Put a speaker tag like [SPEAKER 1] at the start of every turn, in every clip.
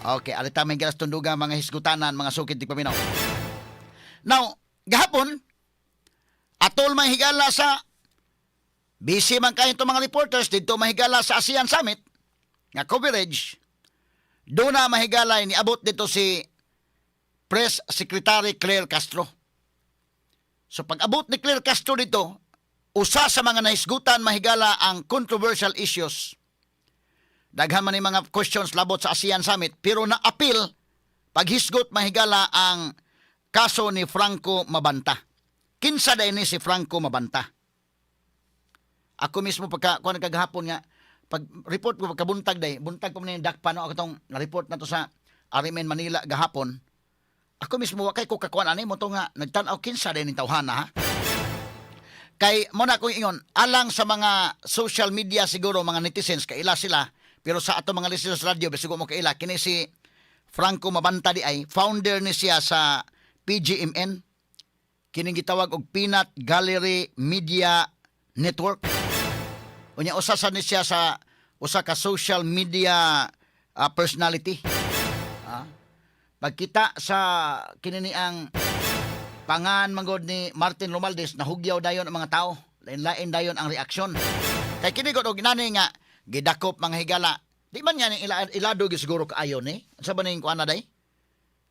[SPEAKER 1] Okay, alita may galas tunduga mga hisgutanan, mga sukid tigpaminaw. Now, gahapon, atol mahigala sa busy man kayo itong mga reporters dito mahigala sa ASEAN Summit nga coverage. Doon na mahigala niabot dito si Press Secretary Claire Castro. So pag abot ni Claire Castro dito, usa sa mga nahisgutan mahigala ang controversial issues. Daghan man ni mga questions labot sa ASEAN Summit, pero na-appeal paghisgot mahigala ang kaso ni Franco Mabanta. Kinsa day ni si Franco Mabanta? Ako mismo, pagka kuan kagahapon nga pag report ko pagkabuntag day, buntag pa man yung dakpa no, ako tong na-report na to sa RMN Manila gahapon. Ako mismo wa kay ko kakuan ani mo to nga nagtan-aw kinsa day ning tawhana, ha. Kay mo na akong ingon alang sa mga social media, siguro mga netizens kaila sila, pero sa ato mga listeners radio bisag mo kaila kini si Franco Mabanta di ay founder ni siya sa PGMN, kining gitawag og Peanut Gallery Media Network. Unya usa sa ni siya sa usa ka social media personality. Pagkita sa kini ni ang pangan manggod ni Martin Romualdez, nahugyaw dayon ang mga tao. Lain-lain dayon ang reaksyon. Kay kini gud og nani nga gidakop mga higala. Di man nga ni ilado gyud siguro kaayo ni. Sa ba ning kuan na day?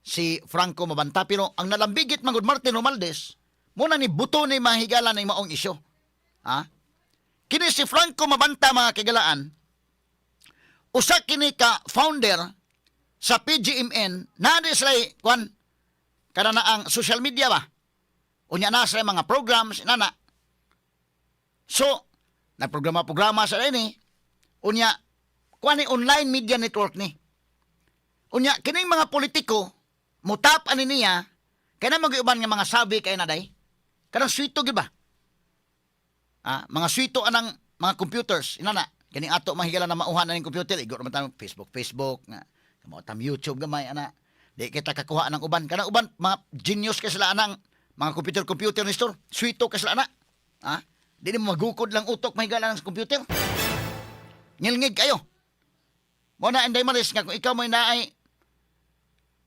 [SPEAKER 1] Si Franco Mabanta, pero ang nalambigit manggod Martin Romualdez mo na ni buto ni mga higala ning maong isyu. Ha? Kini si Franco Mabanta, mga kigalaan, usa kini ka founder sa PGMN na di sila kuan kada na ang social media ba. Unya na sila mga programs nana. So, nagprograma-programa sa ini. Unya kuan ni online media network ni. Unya kining mga politiko mutap ani niya kay na mag-uban nga mga sabi kay na day. Kanang swito gyud ba? Mga swito anang mga computers inana kining ato mahigala na mauhan na ning computer, igo naman tayo Facebook Facebook nga kamo tam YouTube gamay ana, di kita kakuha ng uban. Kanang uban mga genius kay sila anang mga computer computer ni store, swito kay sila ana, di mo magukod lang utok mahigala ng computer, ngilngig kayo mo na. Inday Maris, nga kung ikaw mo naay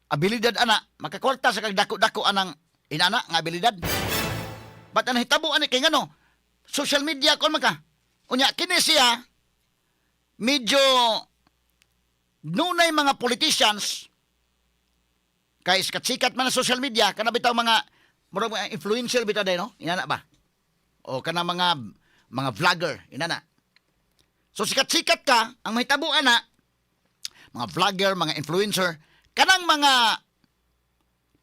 [SPEAKER 1] abilidad ana, makakwarta sa kag dako-dako anang inana nga abilidad. But ang hitabo ani kay ngano social media kon man ka. Unya kini siya medyo nunay mga politicians kay sikat-sikat man sa social media kana bitaw mga murag mga influencer bitaw day no, inana ba, o kana mga vlogger inana. So sikat-sikat ka, ang mahitabo ana mga vlogger, mga influencer, kanang mga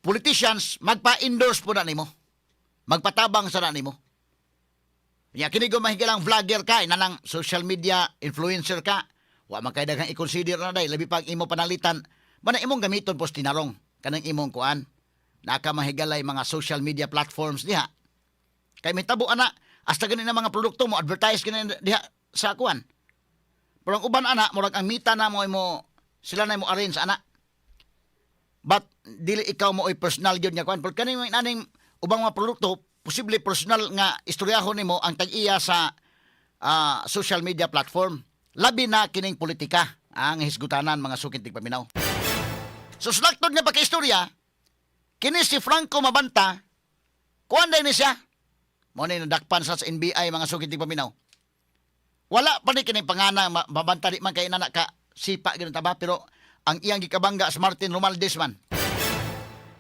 [SPEAKER 1] politicians magpa-endorse po na nimo, magpatabang sa na nimo. Ya kini ko mahigalang vlogger ka, inanang social media influencer ka, wa man kay daghang i-consider na day, labi pag imo panalitan, mana imong gamiton pos tinarong kanang imong kuan. Naka mahigalay mga social media platforms diha. Kay mahitabo ana, hasta gani na mga produkto mo advertise kini diha sa kuan. Pero ang uban ana, murag ang mita na mo imo sila na mo arrange ana. But dili ikaw mo oy personal gyud nga kuan. Pero kaning aning ubang mga produkto, posible personal nga istoryahon nimo ang tag-iya sa social media platform. Labi na kining politika ang hisgutanan, mga suking tigpaminaw. So slaktod nga pagka-istorya, kini si Franco Mabanta, kuan ni siya. Mo na nadakpan sa NBI, mga suking tigpaminaw. Wala pa ni kini pangana Mabanta, di man kay nana ka sipa gyud ta ba, pero ang iyang gikabangga sa Martin Romualdez man.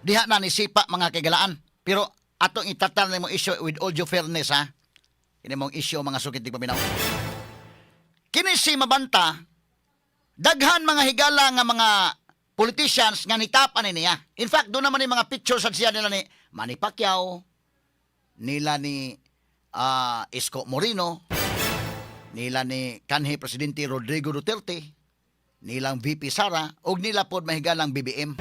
[SPEAKER 1] Diha na ni sipa, mga kaigalaan. Pero atong itatar nimo issue with all due fairness, ha. Kini mong issue, mga sukit tigpaminaw. Kini si Mabanta, daghan mga higala nga mga politicians nga nitapan ni niya. In fact, doon naman yung mga pictures sa siya nila ni Manny Pacquiao, nila ni Isko Moreno, nila ni kanhi Presidente Rodrigo Duterte, nilang VP Sara, ug nila pod mahigalang BBM.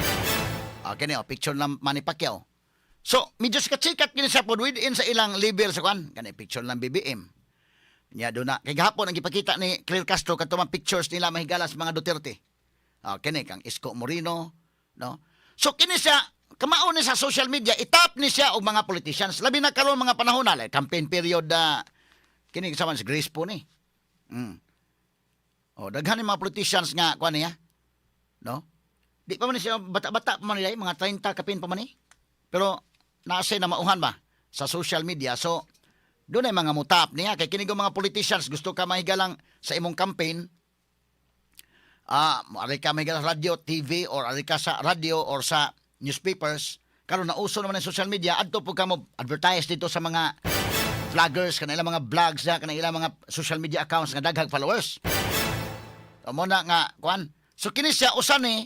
[SPEAKER 1] Kini oh, picture ng Manny Pacquiao. So, medyo sikat-sikat kini siya pod within sa ilang level sa kuan. Kani picture ng BBM. Nya do na kay gahapon ang gipakita ni Claire Castro kadto mga pictures nila mahigala sa mga Duterte. Kini kang Isko Moreno, no? So kini siya kamao ni sa social media, itap ni siya og mga politicians. Labi na karon mga panahon na like, campaign period na kini sama si Grace po ni. Oh, daghan ni mga politicians nga kuan niya. No? Di pa man siya bata-bata pa man nila, mga 30 kapin pa man ni. Pero naa na mauhan ba sa social media. So doon ay mga mutap niya kay kini mga politicians, gusto ka mahigalang sa imong campaign, ari ka mahigala sa radyo, TV or ari ka sa radyo or sa newspapers. Karon nauso naman ang social media, adto po ka mo advertise dito sa mga vloggers, kanang ilang mga vlogs na, kanang ilang mga social media accounts nga daghang followers. O mo na nga kuan. So kini siya usa ni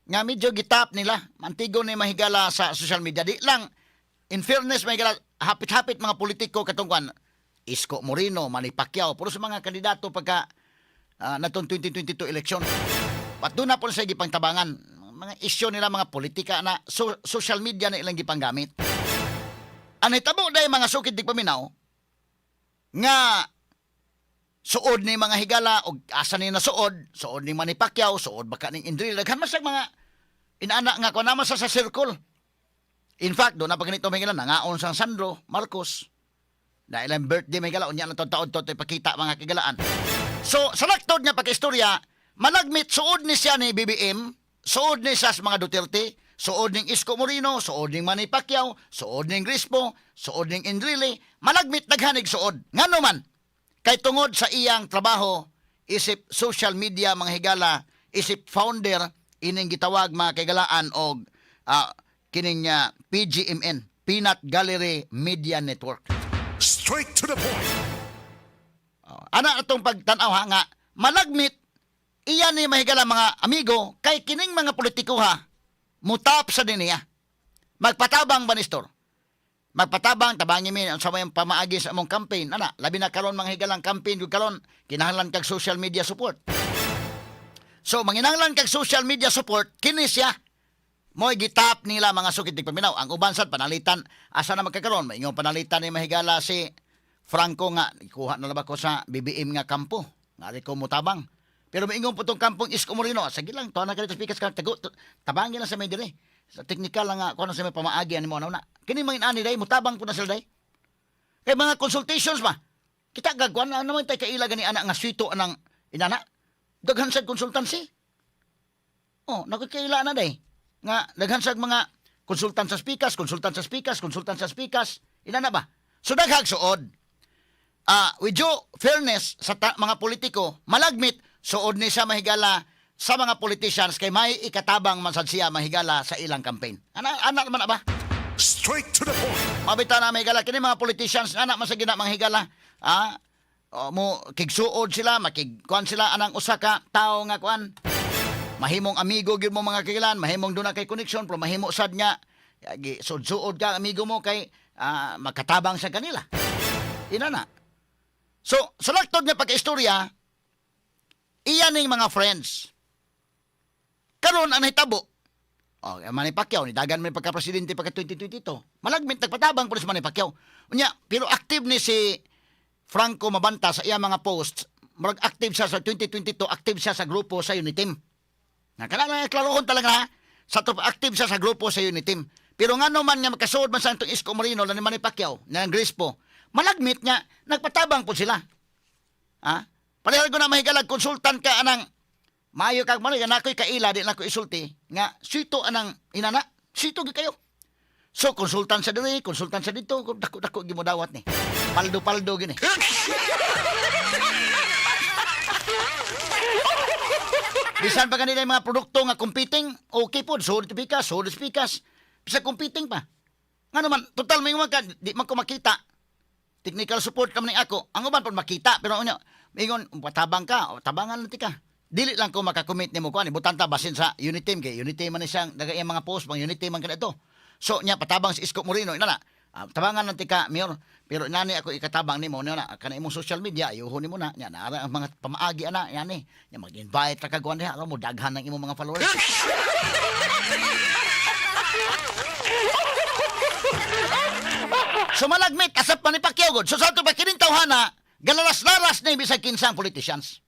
[SPEAKER 1] nga medyo gitap nila. Mantigo ni mahigala sa social media. Di lang, in fairness mahigala, hapit-hapit mga politiko katong kuan, Isko Moreno, Manny Pacquiao, puro sa mga kandidato pagka natong 2022 election. At doon na po sa gipangtabangan. Mga isyu nila, mga politika na so, social media na ilang gipanggamit. Ang hitabo dahil, mga sukid tigpaminaw, nga suod ni mga higala og asa ni nasuod, suod ni Manny Pacquiao, suod baka ning Enrile, daghan man sa mga inaana nga kuan naman sa circle. In fact, doon na pa ganito may higala, nangaon sang Sandro Marcos. Dahil ang birthday may higala, unya na taon to ipakita mga kigalaan. So, sa laktod nga pagkaistorya, malagmit suod ni siya ni BBM, suod ni siya sa mga Duterte, suod ning Isko Moreno, suod ning Manny Pacquiao, suod ning Crispo, suod ning Enrile, malagmit naghanig suod. Ngano man, kay tungod sa iyang trabaho, isip social media mga higala, isip founder, ining gitawag mga kaigalaan og kining PGMN, Peanut Gallery Media Network.
[SPEAKER 2] Straight to the point.
[SPEAKER 1] Oh, ana atong pagtan-aw ha nga malagmit iya ni mahigala mga amigo kay kining mga politiko ha mutap sa niya. Magpatabang ba ni Nestor? Magpatabang, tabangi mi sa may pamaagi sa among campaign. Ana, labi na karon mga higalang campaign ug karon kinahanglan kag social media support. So manginahanglan kag social media support, kini siya mo'y gitap nila mga sukit paminaw. Ang uban sad panalitan asa na magkakaroon, maingon panalitan ni mahigala si Franco nga ikuha na ba ko sa BBM nga kampo. Nga ko mutabang. Pero maingon po tong kampong Isko Moreno, sige lang, tuwa na ka dito speakers ka, tago, tabangin lang sa may dire. Sa technical lang nga, kuno sa may pamaagi ani mo ano na. Kini mga inani day, mutabang po na sila day. Kay mga consultations ba? Kita gagwan na naman tay kaila gani anak nga swito anang inana. Daghan sa consultancy. Oh, nakakaila na day. Nga daghan sa mga konsultant sa speakers, konsultant sa speakers, konsultant sa speakers. Inana ba? So daghag suod. With due fairness sa mga politiko, malagmit suod ni siya mahigala sa mga politicians kay may ikatabang man sad siya mahigala sa ilang campaign. Ana ana man na ba?
[SPEAKER 2] Straight to the point.
[SPEAKER 1] Mabita na mahigala kini mga politicians ana man sa gina mga higala. Oh, mo kigsuod sila, makigkuan sila anang usa ka tawo nga kuan. Mahimong amigo gyud mo mga kagilan, mahimong duna kay connection, pero mahimo sad nga gi sud-suod ka amigo mo kay makatabang sa kanila. Ina na. So, sa laktod nga pagkaistorya, iya ning mga friends. Karon ang nahitabo, oh, Manny Pacquiao, ni dagan man pagka-presidente pagka 2022. Malagmit nagpatabang po si Manny Pacquiao. Unya, pero active ni si Franco Mabanta sa iya mga posts. Murag active siya sa 2022, active siya sa grupo sa Uniteam. Na kana na klarohon talaga ha. Sa to active siya sa grupo sa Uniteam. Pero ngano man nga makasuod man sa itong Isko Moreno ni Manny Pacquiao, na ang Grispo, malagmit nga nagpatabang po sila. Ha? Pareho ko na mahigalag konsultant ka anang maayo kag manoy nga nakoy kaila, di na ko isulti nga sito anang inana, sito gyud kayo. So konsultant sa diri, konsultant sa dito, dako dako gyud mo dawat ni. Paldo paldo gini. Bisan pa kanila yung mga produkto nga competing, okay po, sold pikas, sold pikas. Bisa competing pa. Nga naman, total may ka, di man ko makita. Technical support kami ni ako. Ang uban po makita, pero ano, mingon, patabang ka, o, tabangan lang ti ka. Dili lang ko makakommit nimo kuan, butan ta basin sa Uniteam kay Uniteam man ni siyang daga iyang mga post pang Uniteam man kana to. So nya patabang si Isko Moreno ina na. Tabangan lang ti ka, mayor, pero nani ako ikatabang nimo niya na kana imong social media ayuhon nimo na nya naara ang mga pamaagi ana yani nya mag-invite ra ka kuan diha aron mo daghan ang imong mga followers. So malagmit asap man ni Pacquiao gud. So sa ato pa kining tawhana, galaras-laras na bisag kinsang politicians.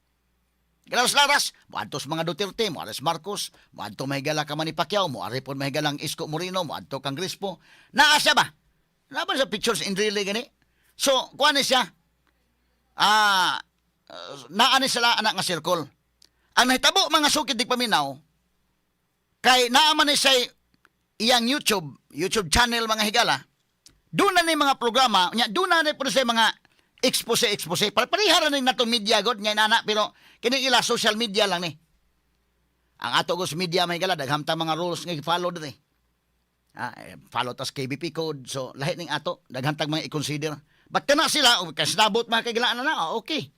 [SPEAKER 1] Galaras-laras, moadto sa mga Duterte, moares Marcos, moadto mahigala ka man ni Pacquiao, moari pod mahigala ang Isko Moreno, moadto kang Crispo. Naa siya ba? Naa ba sa pictures in really gani? So, kuan ni siya. Naa ni sila anak nga circle. Ang nahitabo mga sukid di paminaw, Kay naa man ni say iyang YouTube channel, mga higala. Doon na ni mga programa, nya doon na ni po sa mga expose expose. Pareha ra ni nato media god nya inana, pero kini ila social media lang ni. Ang ato gos media, mga higala, daghan ta mga rules nga i-follow diri. Follow tas KBP code. So lahi ning ato, daghan tag mga i-consider. But kana sila, o kasnabot mga kagilaan na na, okay.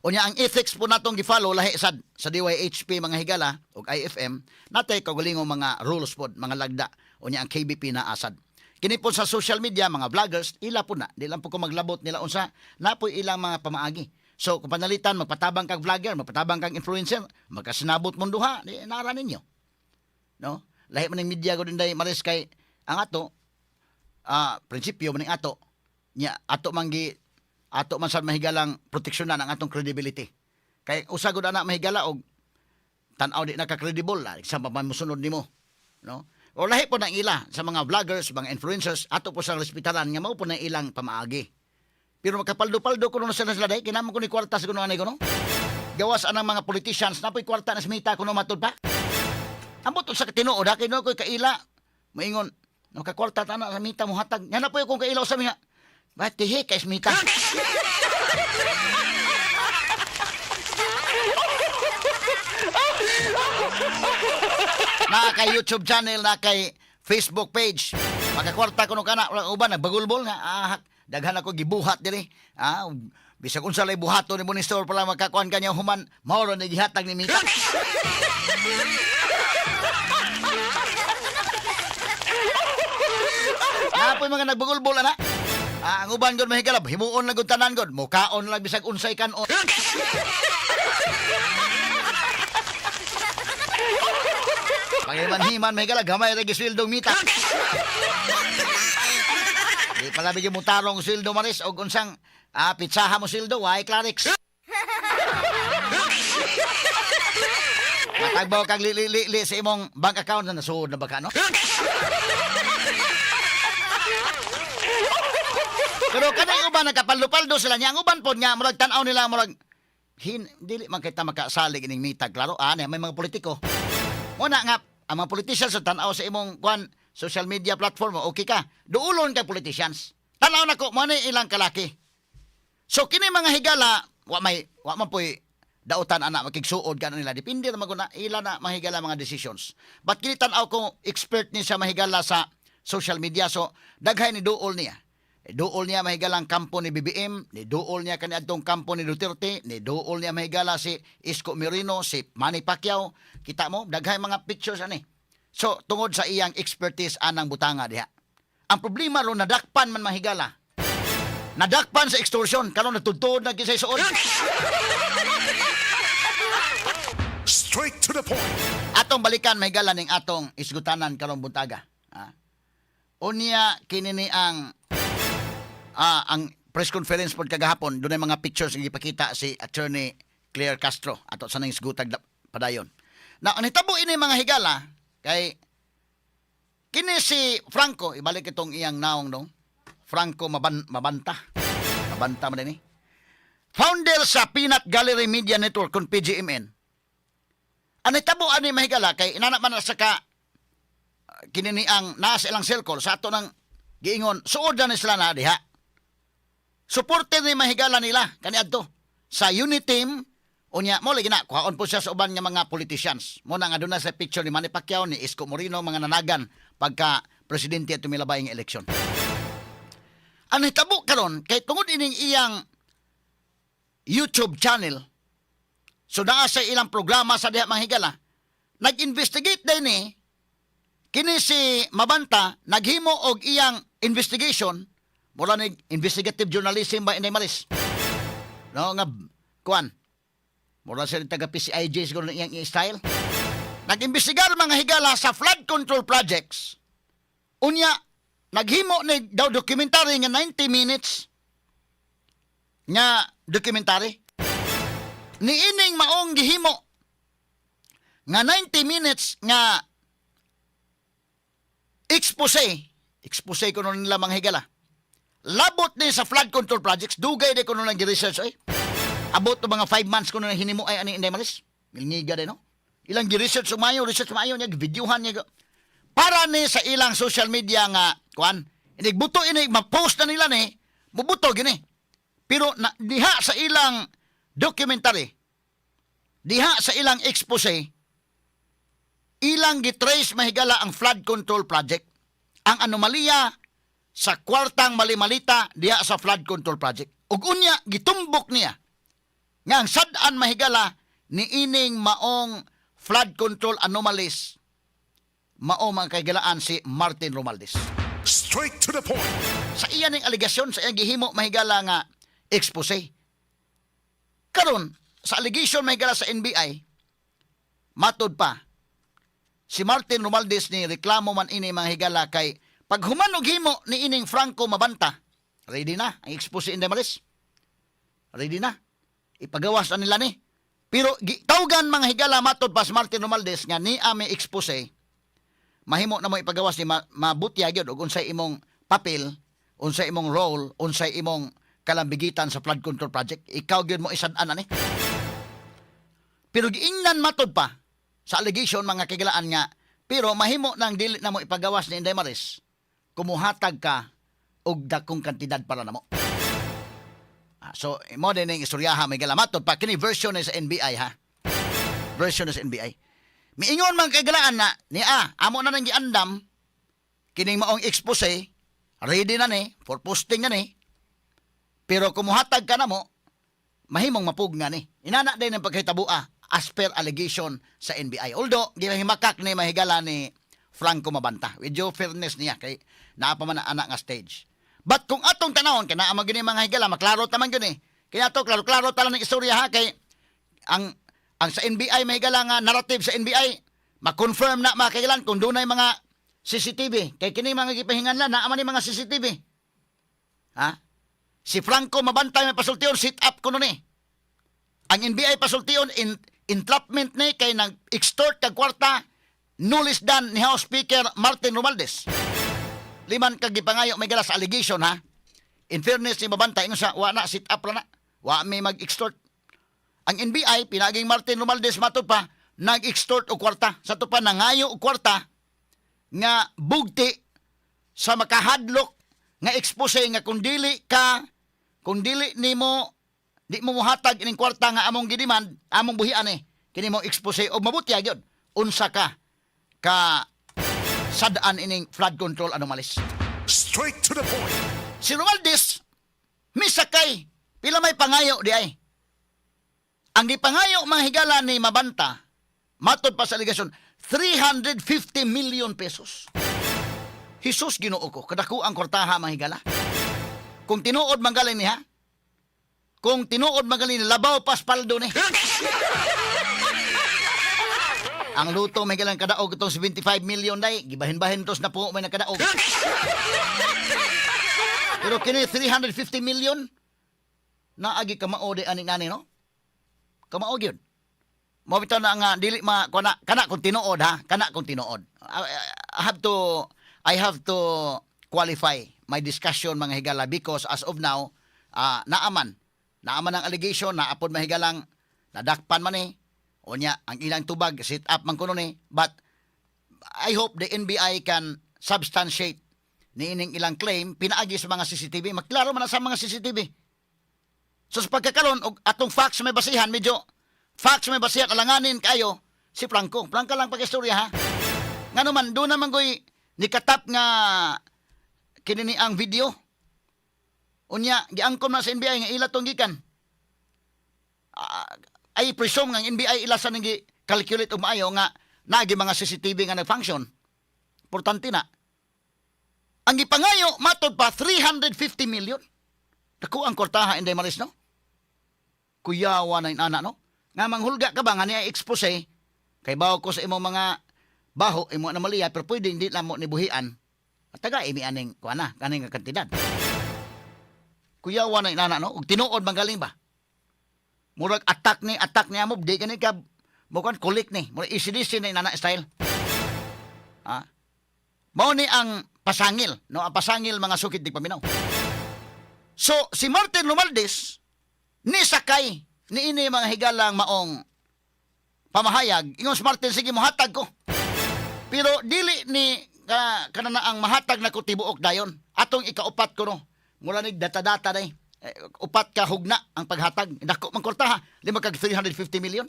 [SPEAKER 1] Unya ang ethics po natong gi-follow lahi sad sa DYHP, mga higala, ug IFM natay kaugalingong mga rules pod, mga lagda. Unya ang KBP na asad. Kini po sa social media, mga vloggers, ila po na. Di lang po ko maglabot nila unsa, napoy ilang mga pamaagi. So kung panalitan magpatabang kag vlogger, magpatabang kag influencer, magkasinabot mong duha, di nara ninyo. No? Lahi man ning media ko din day, Maris, kay ang ato prinsipyo man ning ato nya ato man gi ato man sad mahigalang proteksyonan ang atong credibility. Kay usa gud ana, mahigala, og tan-aw di naka-credible la sa man mosunod nimo, no? O lahi po ng ila sa mga vloggers, mga influencers, ato po sa respetaran nga mao po na ilang pamaagi. Pero makapaldo-paldo kuno na sila sila day, kinahanglan ko ni kwarta sa kuno anay kuno. Gawas anang mga politicians, napoy kwarta na smita kuno matud pa. Ambot sa tinuod ha, kay no ko'y kaila. Moingon, makakwarta ta na sa mita mo hatag. Nga na po kung kaila sa mga, ba, tihi kay smita. Na kay YouTube channel, na kay Facebook page. Makakwarta kuno kana, wala uban nagbagulbol nga daghan ako gibuhat diri. Bisag unsa lay buhaton ni Minister pala makakuan kanya human, mao ra ni gihatag ni Mita. Napoy mga nagbagulbol ana. Ang uban gud, mahigalab, himuon lang gud tanan gud, mukaon lang bisag unsay kanon. Pagiman-himan, mahigala, gamay ra giswildong mita. Di pala bigyan mo tarong sweldo, Maris, og unsang pitsaha mo sweldo, way Clarix. Matagbaw kag li, li, li, li sa imong bank account na nasuod na ba ka, no? Pero kanang uban nagkapaldo-paldo sila niya. Ang uban po niya, murag tan-aw nila, murag, dili man kita makasalig ining mitag, klaro, may mga politiko. Muna nga, ang mga politicians sa tan-aw sa imong kwan, social media platform mo, okay ka. Duulon kay politicians. Tan-aw na ko, mo na ilang kalaki. So kini mga higala, wa man po'y dautan ana makigsuod ka na nila. Depende na maguna ila na mahigala mga decisions. But kini tan-aw ko expert ni siya, mahigala, sa social media. So daghay ni duol niya. Duol niya, mahigala, ang kampo ni BBM, ni duol niya kaniadtong kampo ni Duterte, ni duol niya, mahigala, si Isko Moreno, si Manny Pacquiao. Kita mo, daghay mga pictures ani. So tungod sa iyang expertise anang butanga diha. Ang problema ron, nadakpan man, mahigala. Nadakpan sa extortion, karon natudtod na gyud sa isuod.
[SPEAKER 2] Straight to the point.
[SPEAKER 1] Atong balikan, mahigala, ning atong isgutanan karong buntaga. Unya kini ni ang press conference pod kagahapon, dunay mga pictures nga gipakita si Attorney Claire Castro ato sa nang isgutag padayon. Na ang nitabo ini, mga higala, kay kini si Franco, ibalik itong iyang naong dong. Franco Mabanta. Mabanta man din ni. Founder sa Peanut Gallery Media Network kung PGMN. Ang nitabo ani, mahigala, kay inana man na sa ka kini ni ang naa sa ilang circle sa ato nang giingon suod na ni sila na diha. Supporter ni, mahigala, nila kaniadto sa Uniteam. Unya mo lagi na kuhaon po siya sa uban nga mga politicians. Mo na nga doon na sa picture ni Manny Pacquiao, ni Isko Moreno, mga nanagan pagka presidente at tumilabay ng eleksyon. Ang nahitabo karon kay tungod ining iyang YouTube channel, so naa sa ilang programa sa diha, mga higala, nag-investigate din ni kini si Mabanta, naghimo og iyang investigation, mura ni investigative journalism ba inay, Maris, no, nga kuan, mura sa taga PCIJ siguro na iyang style. Nag-imbestigar, mga higala, sa flood control projects. Unya naghimo ni daw documentary nga 90 minutes nga documentary. Niining maong gihimo nga 90 minutes nga expose, expose kuno nila, mga higala, labot ni sa flood control projects. Dugay di kuno nang gi-research ay. Abot og mga 5 months kuno nang hinimo ay ani, Inday Maris. Milngiga din, no. Ilang gi-research umayo, research umayo niya, videohan niya. Para ni sa ilang social media nga kuan, inigbuto ini ma-post na nila ni, mubuto gini. Pero na, diha sa ilang documentary, diha sa ilang expose, ilang gitrace, mahigala, ang flood control project. Ang anomalya sa kwartang malimalita diha sa flood control project. Ug unya gitumbok niya nga ang sad-an, mahigala, ni ining maong flood control anomalies mao, mga kahigalaan, si Martin Romualdez.
[SPEAKER 2] Straight to the point.
[SPEAKER 1] Sa iya ning alegasyon, sa iyang gihimo, mahigala, nga expose. Karon, sa allegation, mahigala, sa NBI, matod pa, si Martin Romualdez ni reklamo man ini, mga higala, kay pag human og himo ni ining Franco Mabanta, ready na ang expose, Inday Maris. Ready na. Ipagawas na nila ni. Pero tawgan, mga higala, matod pa sa Martin Romualdez nga ni may expose, mahimo na mo ipagawas ni mabutya gyud og unsay imong papel, unsay imong role, unsay imong kalambigitan sa flood control project. Ikaw gyud mo isad-an ani. Pero giingnan, matod pa sa allegation, mga kahigalaan, nga pero mahimo nang dili na mo ipagawas ni Inday Maris kumuhatag ka og dakong kantidad para namo. Ah, so mo din ning istoryaha, may matod pa kini version ni sa NBI ha. Version ni sa NBI. Miingon man kahigalaan na ni amo na nang giandam kining maong expose, ready na ni for posting na ni. Pero kumuhatag ka na mo, mahimong mapugna ni. Inana din ang pagkahitabua as per allegation sa NBI. Although, gihimakak ni, mahigala, ni Franco Mabanta. With due fairness niya, kay naa pa man na ana nga stage. But kung atong tanawon, kay naa man gini, mga higala, maklaro taman gini. Kaya to, klaro-klaro tala ng istorya ha, kay ang sa NBI, mahigala, nga narrative sa NBI, ma-confirm na, mga kahigalaan, kung dunay mga CCTV. Kay kini mga gipahinganlan, naa man ni mga CCTV. Ha? Si Franco Mabantay may pasultion, sit up kuno ni. Ang NBI pasultion in entrapment ni kay nag-extort kag kwarta no less than ni House Speaker Martin Romualdez. Liman kag gipangayo, may gala, sa allegation ha. In fairness ni Mabantay, ingon sa wa na, sit up ra na. Wa may mag-extort. Ang NBI pinaging Martin Romualdez, matod pa, nag-extort og kwarta. Sa to pa nangayo og kwarta nga bugti sa makahadlok nga expose nga kung dili nimo di mo muhatag ining kwarta nga among gidemand, among buhian eh kini mo expose og mabutya gyud unsa ka ka sad-an ining flood control anomalies.
[SPEAKER 2] Straight to the point.
[SPEAKER 1] Si Romualdez misakay pila may pangayo di ay. Ang gipangayo, mga higala, ni Mabanta, matod pa sa alegasyon, 350 million pesos. Jesus Ginoo ko, kadako ang kwartaha, mga higala. Kung tinuod magaling niya, kung tinuod magaling, labaw pas paldo ni. Ang luto may galang kadaog itong 75 million day, gibahin-bahin tos na po may nakadaog. Pero kini 350 million, naagi kamao di ani nani no? Kamao gyud. Mo bitaw na nga dili ma kana kana kung tinuod ha, kana kung tinuod. I have to qualify my discussion, mga higala, because as of now, naaman ang allegation, naapod mahigalang nadakpan man eh. Unya ang ilang tubag sit up man kuno ni, but I hope the NBI can substantiate niining ilang claim pinaagi sa mga CCTV. Maklaro man na sa mga CCTV. So sa pagkakaroon og atong facts may basihan, medyo facts may basihan, alanganin kayo si Franco. Franco lang pag-istorya ha. Ngano man doon naman ko'y nikatap nga kini ni ang video. Unya giangkom na sa NBI nga ila tong gikan. I presume nga ang NBI ila sa nang calculate og maayo nga naagi mga CCTV nga nag-function. Importante na. Ang gipangayo, matod pa, 350 million. Dako ang kwartaha, Inday Maris, no? Kuyawa na inana, no? Nga manghulga ka ba nga niya expose kay bawo ko sa imong mga baho, imo na maliya, pero pwede hindi lang mo ni buhian. At taga imi aning kuana na, kaning nga kantidad. Kuyawa na inana, no? Ug tinuod magaling ba? Murag attack ni amo di kani ka mo kan kulik ni. Murag ACDC na inana style. Ha? Mao ni ang pasangil, no? Ang pasangil, mga sukit di paminaw. So, si Martin Romualdez ni sakay ni ini, mga higalang, maong pamahayag, ingon si Martin, "Sige, mohatag ko. Pero dili ni ka kanana ang mahatag na ko tibuok dayon. Atong ikaupat ko no. Mula ni data-data day. Eh, upat ka hugna ang paghatag. Dako man kwarta ha. Lima kag 350 million."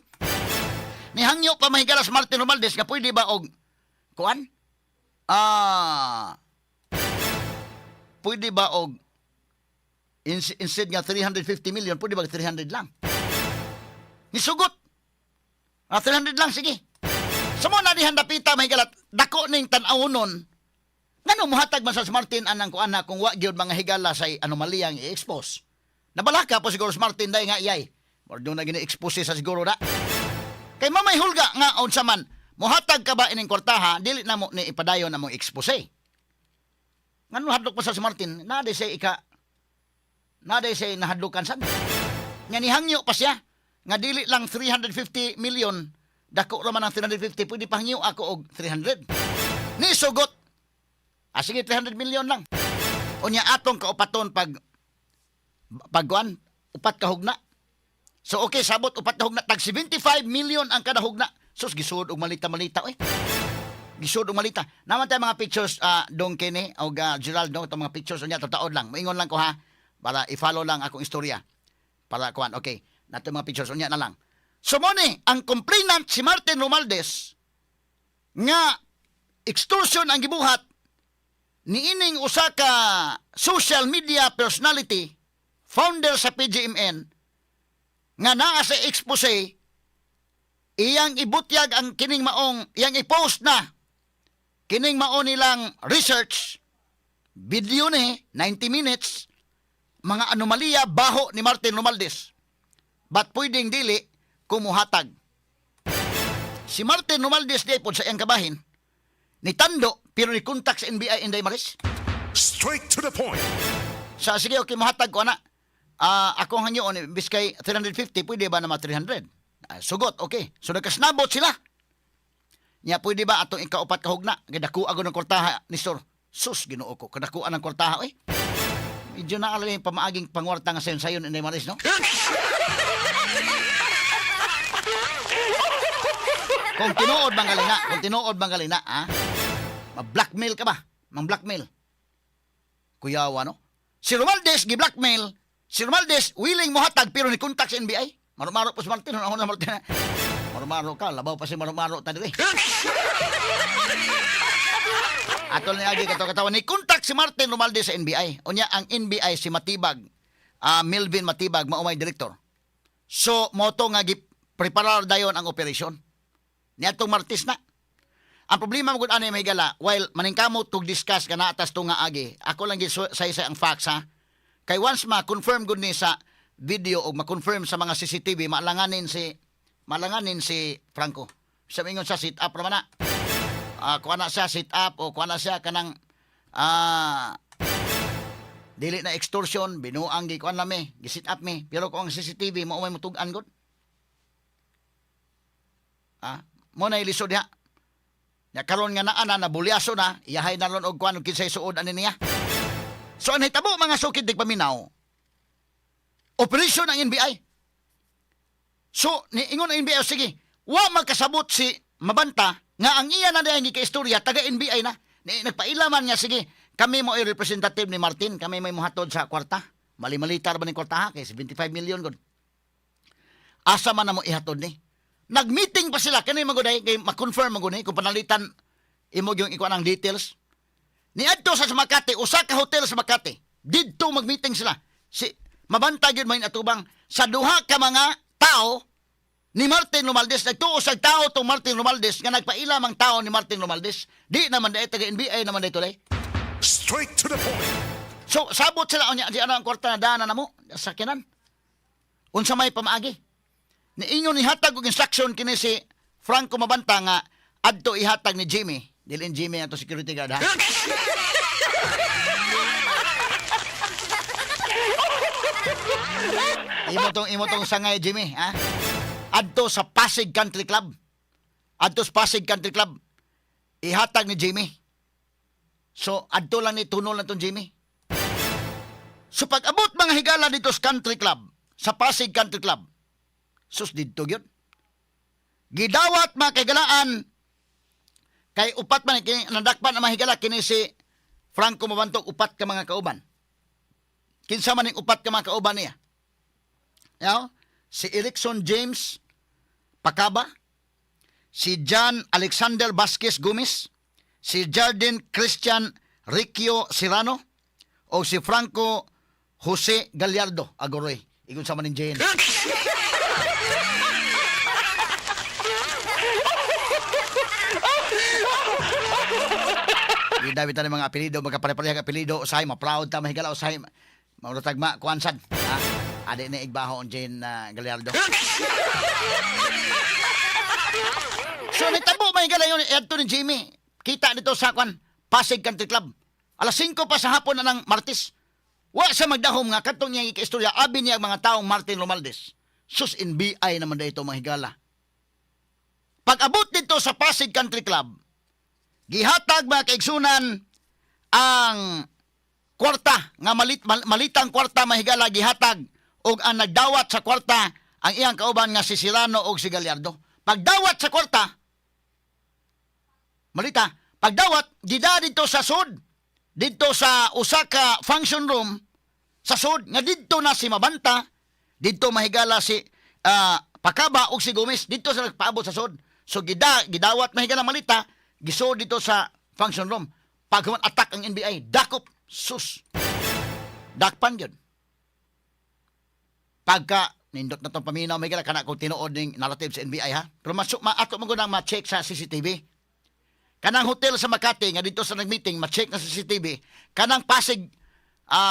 [SPEAKER 1] Nihangyo pa, mahigala, si Martin Romualdez nga pwede ba og kuan? Pwede ba og instead nga 350 million, pwede ba 300 lang? Nisugot. Ah, 300 lang, sige. Sa mo na dihan dapita, mahigala, dako ning tan-awnon. Ngano muhatag man sa si Martin anang kuan na kung wa gyud, mga higala, sa anomaliyang i-expose? Nabalaka po siguro si Martin day nga iyay. Or doon na gini-expose sa siguro na. Kay mamay hulga nga unsa man, muhatag ka ba ining kwartaha, dili na mo ni ipadayon na mong expose. Ngano hadlok pa sa si Martin, naa say nahadlokan sad. Nga nihangyo pa siya nga dili lang 350 million, dako ra man ang 350, pwede pahangyo ako og 300. Ni sugot. Ah, sige, 300 million lang. Unya atong kaupaton pag pagkuan, upat ka hugna. So okay, sabot upat ka hugna, tag 75 million ang kada hugna. Sus, gisuod og malita-malita oy. Gisuod og malita. Naman tayo mga pictures dong kini og Gerald no, itong mga pictures unya tataod lang. Moingon lang ko ha para i-follow lang akong istorya. Para kuan, okay. Nato mga pictures unya na lang. So mo ni ang complainant si Martin Romualdez nga extortion ang gibuhat niining usa ka social media personality, founder sa PGMN, nga naa sa expose, iyang ibutyag ang kining maong iyang i-post na kining mao nilang research video ni 90 minutes, mga anomalya baho ni Martin Romualdez. But pwedeng dili kumuhatag si Martin Romualdez di pod sa iyang kabahin ni tando, pero ni contact sa NBI, Inday Maris.
[SPEAKER 2] Straight to the point.
[SPEAKER 1] Sa sige, okay, mohatag ko ana. Ako ang hangyoon, imbis kay 350, pwede ba na ma 300? Ah, sugot, okay. So nagkasnabot sila. Nya pwede ba atong ikaupat ka hugna? Kay dako ako ng kwartaha ni Sir. Sus, Ginoo ko, kadakuan ng kwartaha oy. Medyo na yung pamaaging pangwarta nga sayon sayon, Inday Maris, no? Kung tinuod bang galina, kung tinuod bang galina, ha? Ma-blackmail ka ba? Mang-blackmail. Kuyawa, no? Si Romualdez, gi-blackmail. Si Romualdez, willing mohatag pero ni contact sa NBI. Marumaro po si Martin. Ano na Martin? Marumaro ka. Labaw pa si Marumaro ta diri. Atol ni agi kato katawan. Ni contact si Martin Romualdez sa NBI. Unya, ang NBI si Matibag. Melvin Matibag, maumay direktor. So, moto nga gi-preparar dayon ang operasyon. Niadtong Martes na. Ang problema mo gud ani, may gala, while maningkamot kog discuss ka na atas to nga agi, ako lang gid say ang facts ha. Kay once ma-confirm gud ni sa video o ma-confirm sa mga CCTV, maalanganin si Franco. Sa ingon sa sit up raman na. Kuha na siya sit up o kuha na siya kanang dili na extortion, binuang gi kuan mi, gi sit up mi. Pero kung ang CCTV mo may mutug-an gud. Mo na ilisod diha. Ya karon nga naa na nabulyaso na, iyahay na ron og kuan og kinsay suod ani niya. So ang nahitabo, mga sukid paminaw, operation ang NBI. So ni ingon ang NBI, sige, wa magkasabot si Mabanta nga ang iya na dayang gikaistorya taga NBI na. Ni nagpailaman nga sige, kami mo ay representative ni Martin, kami may muhatod sa kwarta. Mali-malitar ba ni kwarta ha? Kay 75 million gud. Asa man na mo ihatod ni? Nag-meeting pa sila kani maguday kay ma-confirm magud ni kung panalitan imo yung ikuan ang details. Niadto sa Makati, usa ka hotel sa Makati. Didto mag-meeting sila. Si Mabanta gyud may atubang sa duha ka mga tao ni Martin Romualdez. Nagtuo sa tao tong Martin Romualdez nga nagpaila mang tao ni Martin Romualdez. Di naman dahil taga NBI naman dahil tulay.
[SPEAKER 2] Straight to the point.
[SPEAKER 1] So sabot sila unya di ano ang kwarta na dana namo sa kinan. Unsa may pamaagi? Niingon ni hatag og instruction kini si Franco Mabanta nga adto ihatag ni Jimmy. Dili ni Jimmy ato security guard ha. Imo tong sangay Jimmy ha. Adto sa Pasig Country Club. Adto sa Pasig Country Club. Ihatag ni Jimmy. So adto lang ni tunol na tong Jimmy. So pag abot, mga higala, dito sa country club, sa Pasig Country Club, sus, didto gyud. Gidawat, mga kahigalaan, kay upat man kini nadakpan ang mahigala kini si Franco Mabanta og upat ka mga kauban. Kinsa man ning upat ka mga kauban niya? Yaw? Si Erickson James Pacaba, si John Alexander Vasquez Gomez, si Jardin Christian Riccio Serrano, o si Franco Jose Gallardo Agoroy. Ingon sa maning Jane. Di David tayo mga apelido, magkapare-pareha ang apelido, usahay, ma-proud ta, mahigala, usahay, mauratag ma, kuansan. Ha? Adi na igbaho ang Jane Gallardo. So, nitabo, mahigala yun, adto ni Jimmy. Kita dito sa kwan, Pasig Country Club. Alas 5 pa sa hapon na ng Martes. Wa sa magdahom nga katong niya ikaistorya, abi niya ang mga taong Martin Romualdez. Sus, NBI naman da ito, mga higala. Pag abot dito sa Pasig Country Club, gihatag, mga kaigsunan, ang kwarta nga malitang kwarta, mahigala, gihatag og ang nagdawat sa kwarta ang iyang kauban nga si Serrano og si Gallardo. Pagdawat sa kwarta, malita, pagdawat gida dito sa sud, didto sa usa ka function room sa sud nga didto na si Mabanta, didto, mahigala, si Pakaba og si Gomez didto sa nagpaabot sa sud. So gidawat, mahigala, malita, gisud dito sa function room. Pag attack ang NBI, dakop, sus, dakpan yun. Pagka nindot na tong paminaw, mahigala, kana kung tinuod ning narrative sa NBI ha, pero mas ma ato mo nang ma-check sa CCTV kanang hotel sa Makati nga dito sa nag-meeting, ma-check na sa CCTV. Kanang Pasig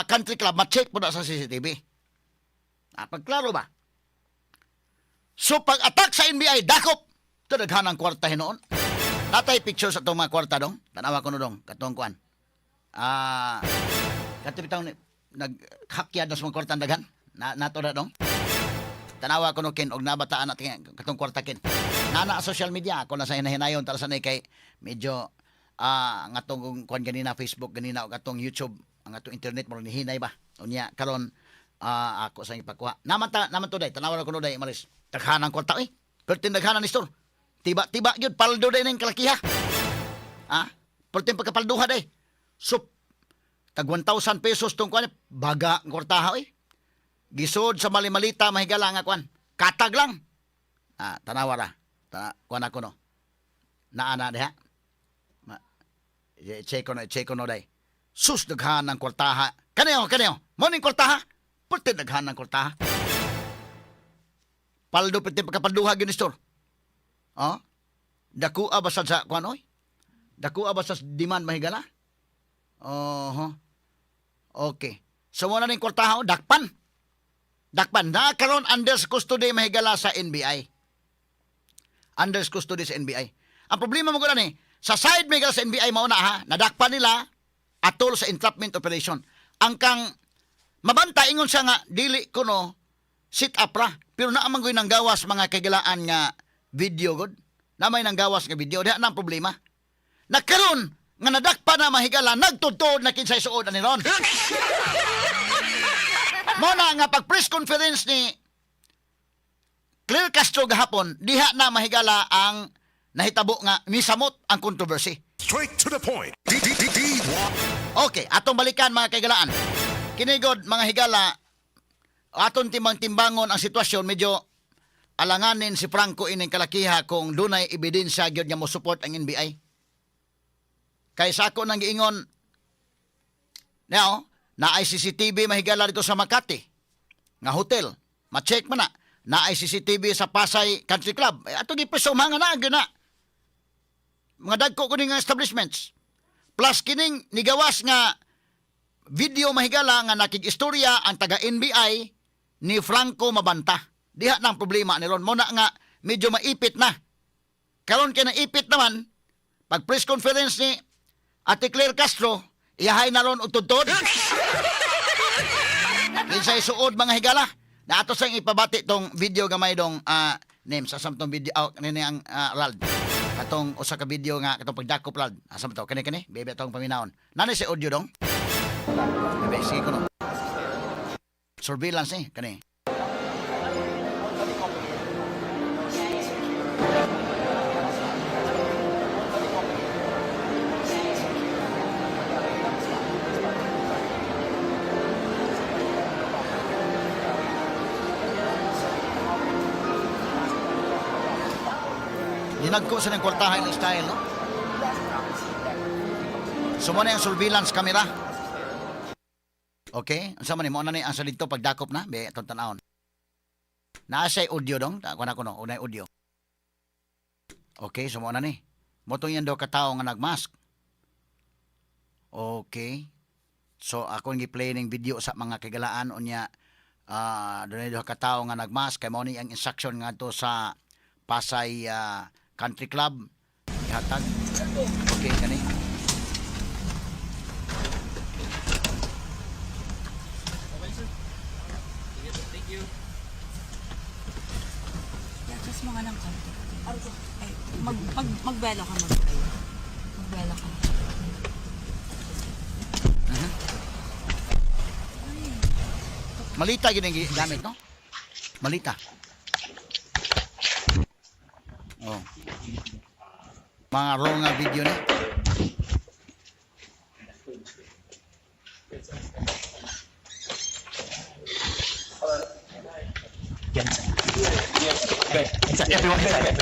[SPEAKER 1] Country Club, ma-check po na sa CCTV. Pagklaro ba? So pag attack sa NBI, dakop ito, daghan ang kwarta hinuon. Natay picture sa itong mga kwarta dong. Tanawa ko no dong, katong kuan. Kato bitang naghakyad na sa mga kwarta ang daghan. Na, nato na dong. Tanawa ko no kin og nabataan natin katong kwarta kin. Nana sa social media ako na sa hinahinayon tara sa ni kay medyo nga atong kuan ganina, Facebook ganina og atong YouTube, ang atong internet mo nihinay ba. Unya karon ako sa ipakuha. Naman ta naman to day, tanawa ko no day, Maris. Daghan ang kwarta eh. Pero daghanan ni store. Tiba-tiba gyud paldo day ning kalakiha. Perting pagkapalduha day. So tag 1,000 pesos tong kuan, baga ang kwartaha eh. Gisod sa mali-malita, mahigala, nga kuan. Katag lang. Tanawa ra. Kuan ako no. Naa na diha. Ma, check ko no, check ko no day. Sus, daghan ng kwartaha. Kaniyo, kaniyo. Mo ning kwartaha. Pwede daghan ng kwartaha. Paldo pwede pagkapalduha gyud ni store. Oh? Daku ba sa kuan oy? Daku ba sa demand, mahigala? Oho. Okay. So mo na ning kwartaha, oh, dakpan. Dakpan na karon under custody, mahigala, sa NBI. Under custody sa NBI. Ang problema mo ni sa side, mahigala, sa NBI mao na ha, nadakpan nila atol sa entrapment operation. Ang kang Mabanta, ingon siya nga dili kuno sit up ra, pero naa man nang gawas, mga kahigalaan, nga video god. Namay nang gawas nga video diha na ang problema. Na karon nga nadakpan na, mahigala, nagtudtod na kinsay suod ani ron. Mo na nga pag press conference ni Claire Castro gahapon, diha na, mahigala, ang nahitabo nga misamot ang controversy.
[SPEAKER 2] Straight to the point. D D D D Y.
[SPEAKER 1] Okay, atong balikan, mga kahigalaan. Kinigod, mga higala, aton timbang-timbangon ang sitwasyon, medyo alanganin si Franco ining kalakiha kung dunay ebidensya gyud nga mo support ang NBI. Kay sa ako nang giingon, now, naay CCTV, mahigala, dito sa Makati nga hotel. Ma-check man na. Naay CCTV sa Pasay Country Club. Eh, ato gipresumha nga naa gyud na. Mga dagko kuning nga establishments. Plus kining nigawas nga video, mahigala, nga nakig-istorya ang taga NBI ni Franco Mabanta. Diha na ang problema ni ron. Muna nga medyo maipit na. Karon kay naipit naman, pag press conference ni Ate Claire Castro, iyahay na ron utudtod. Kinsay suod, mga higala. Na ato sang ipabati tong video gamay dong names asam tong video, oh, kanini ang Rald. Katong usa ka video nga katong pagdakop, Rald. Asam to kani kani bebe atong paminawon. Nani si audio dong? Bebe sige kuno. Surveillance eh kani. Nagko sa ng kwartahan ng style, no? So mo na yung surveillance camera. Okay, unsa man ni mo na ni ang sa dito pagdakop na, be atong tan-awon. Naa siya audio dong, ta kuan ako no, unay audio. Okay, so mo na ni. Motong yan daw katawo nga nagmask. Okay. So ako ang gi-play ning video sa mga kagalaan unya dunay duha ka tawo nga nagmask kay mao ni ang instruction ngadto sa Pasay Country Club ihatag. Okay kani.
[SPEAKER 3] Lakas mo nga ng konti. Ay, magbelo ka, magbelo. Magbelo ka.
[SPEAKER 1] Malita gyud ang gamit, no? Malita. Oh. Mga raw nga video ni.
[SPEAKER 4] Okay, inside. Everyone inside.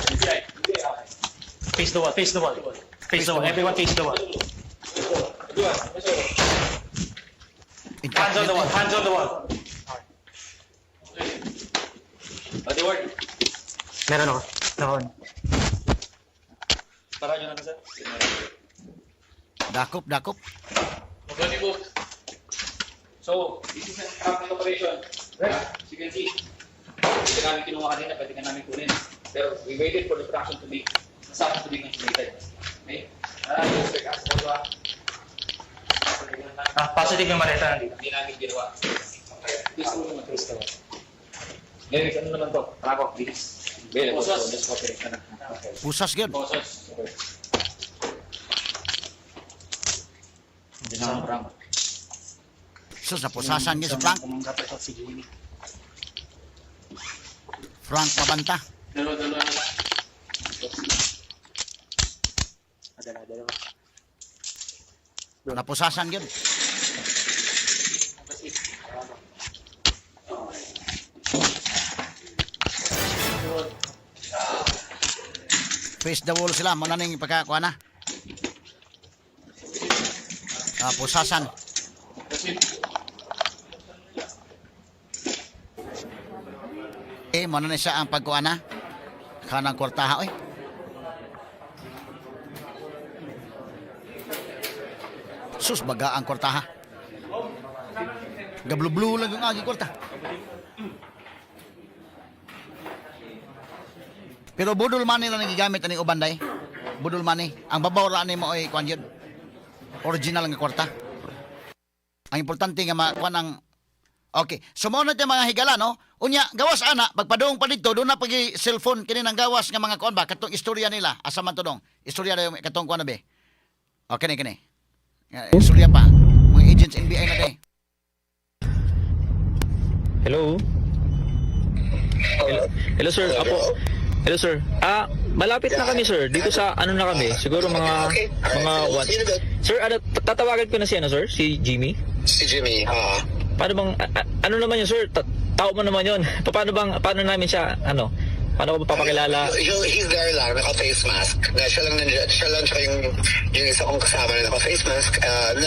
[SPEAKER 4] Face the wall. Face the wall. Face the wall. Everyone face the wall. Hands on the wall. Hands on the wall.
[SPEAKER 5] Body work.
[SPEAKER 4] Meron ako. Nakon.
[SPEAKER 5] Para nyo lang, sir.
[SPEAKER 1] Dakop, dakop.
[SPEAKER 5] Body work. So, this is an traffic operation. Right. As you can see, hindi ka namin kinuha kanina, pwede ka namin kunin. Pero we waited for the fraction to be nasapos to be consummated. Okay? Sir, kaso ko ba?
[SPEAKER 4] Ah, positive yung maleta nandito.
[SPEAKER 5] Hindi namin ginawa. Okay. Please, ano naman?
[SPEAKER 4] Face the wall.
[SPEAKER 5] Ngayon, ano naman to? Trako, please. Available. So, just cooperate na. Okay.
[SPEAKER 1] Pusas gyud.
[SPEAKER 5] Posas. Okay. Hindi na ako.
[SPEAKER 1] Sus, napusasan gyud si Frank.
[SPEAKER 4] Si Jimmy.
[SPEAKER 1] Frank Mabanta.
[SPEAKER 5] Dalawa, dalawa na.
[SPEAKER 4] Dalawa, dalawa.
[SPEAKER 1] Napusasan gyud.
[SPEAKER 5] Proceed.
[SPEAKER 1] Face the wall sila. Muna ning pagkakuha na. Pusasan.
[SPEAKER 5] Proceed.
[SPEAKER 1] Eh, muna ni siya ang pagkuha na. Kanang kwartaha, oy. Sus, baga ang kwartaha. Gablu-blu lang yung agi kwarta. Pero budol money lang gigamit ani uban day. Budol money. Ang babaw ra ani mo ay kuan yun. Original nga kwarta. Ang importante nga makuan ang. Okay. So mao na mga higala, no? Unya, gawas ana, pagpadung pa dito, doon na pagi cellphone kini nang gawas nga mga kuan ba katong istorya nila. Asa man to dong? Istorya dayon katong kuan na be. Okay kini kini. Nga, istorya pa. Mga agents NBI na day.
[SPEAKER 6] Hello? Hello, hello sir. Apo. Hello, sir. Ah, malapit na kami, sir. Dito sa ano na kami? Siguro mga
[SPEAKER 7] Okay. Alright.
[SPEAKER 6] mga
[SPEAKER 7] We'll
[SPEAKER 6] one.
[SPEAKER 7] see you in a bit.
[SPEAKER 6] Sir, ano, tatawagan ko na si ano, sir? Si Jimmy?
[SPEAKER 7] Si Jimmy, ha?
[SPEAKER 6] Paano bang ano naman yun, sir? Tao mo naman yun. Paano bang paano namin siya ano? Paano ko papakilala?
[SPEAKER 7] He's there lang, naka-face mask. Na siya lang nandiyan, siya lang tsaka yung isa kong kasama na naka-face mask.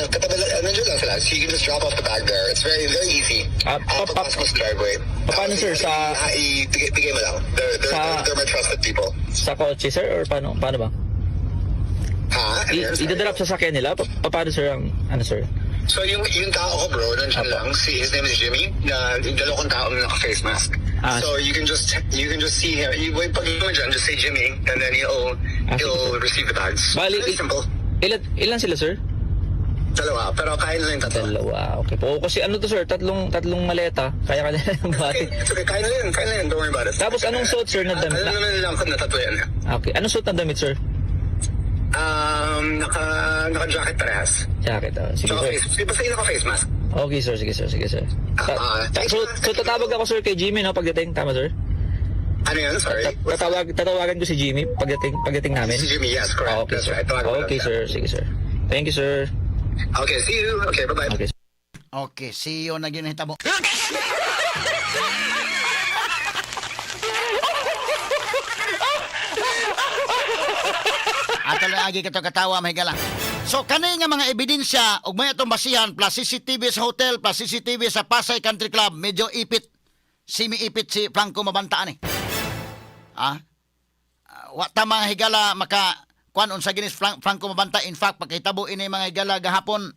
[SPEAKER 7] Katabi lang, nandiyan lang sila. So you can just drop off the bag there. It's very, very easy.
[SPEAKER 6] Ah,
[SPEAKER 7] Pagpasok mo sa driveway.
[SPEAKER 6] Paano,
[SPEAKER 7] Tapos,
[SPEAKER 6] sir,
[SPEAKER 7] ibigay mo lang. They're my trusted people.
[SPEAKER 6] Sa kotse, sir, or paano paano ba?
[SPEAKER 7] Ha? Sorry.
[SPEAKER 6] Idadrop sa sakyan nila? Paano, sir, ang ano, sir?
[SPEAKER 7] So yung tao ko, bro, nandiyan lang. Si, his name is Jimmy. Na yung dalawa kong tao na naka-face mask. So you can just see him. You wait pag mo dyan, just say Jimmy and then he'll
[SPEAKER 6] Sige,
[SPEAKER 7] he'll
[SPEAKER 6] sir.
[SPEAKER 7] receive the bags.
[SPEAKER 6] Bali,
[SPEAKER 7] Very simple.
[SPEAKER 6] Ilan sila, sir?
[SPEAKER 7] Dalawa, pero kaya nila yung tatlo.
[SPEAKER 6] Dalawa. Okay po. Kasi ano to, sir? Tatlong tatlong maleta. Kaya ka nila yung
[SPEAKER 7] Okay,
[SPEAKER 6] buhatin.
[SPEAKER 7] it's okay. Kaya nila yun, kaya nila yun. Don't worry about it.
[SPEAKER 6] Tapos anong suot, sir, na damit?
[SPEAKER 7] Alam naman nila kung na tatlo yan.
[SPEAKER 6] Okay. Anong suot na damit, sir?
[SPEAKER 7] Naka jacket parehas.
[SPEAKER 6] Jacket. Sige,
[SPEAKER 7] Tsaka
[SPEAKER 6] sir.
[SPEAKER 7] face, basta yung naka-face mask.
[SPEAKER 6] Okay, sir. Sige, sir. Sige, sir.
[SPEAKER 7] Thanks,
[SPEAKER 6] So,
[SPEAKER 7] man.
[SPEAKER 6] so tatawag ako, sir, kay Jimmy, no? Pagdating. Tama, sir?
[SPEAKER 7] Ano yun? Sorry.
[SPEAKER 6] Tatawagan ko si Jimmy pagdating namin.
[SPEAKER 7] Si Jimmy, yes, correct.
[SPEAKER 6] Ah, okay,
[SPEAKER 7] That's
[SPEAKER 6] sir.
[SPEAKER 7] right. Tawagan mo lang
[SPEAKER 6] Okay,
[SPEAKER 7] siya.
[SPEAKER 6] sir. Sige, sir. Thank you, sir.
[SPEAKER 7] Okay, see you. Okay, bye-bye.
[SPEAKER 6] Okay, sir.
[SPEAKER 1] Okay, see you na gyud nahitabo. Ato lang agi kato katawa mahigala. So kani nga mga ebidensya ug may atong basihan plus CCTV sa hotel plus CCTV sa Pasay Country Club, medyo ipit, semi-ipit si Franco Mabanta ani. Ah? Wa ta mga higala maka kuan unsa ginis Franco Mabanta. In fact, pagkahitabo ini mga higala gahapon,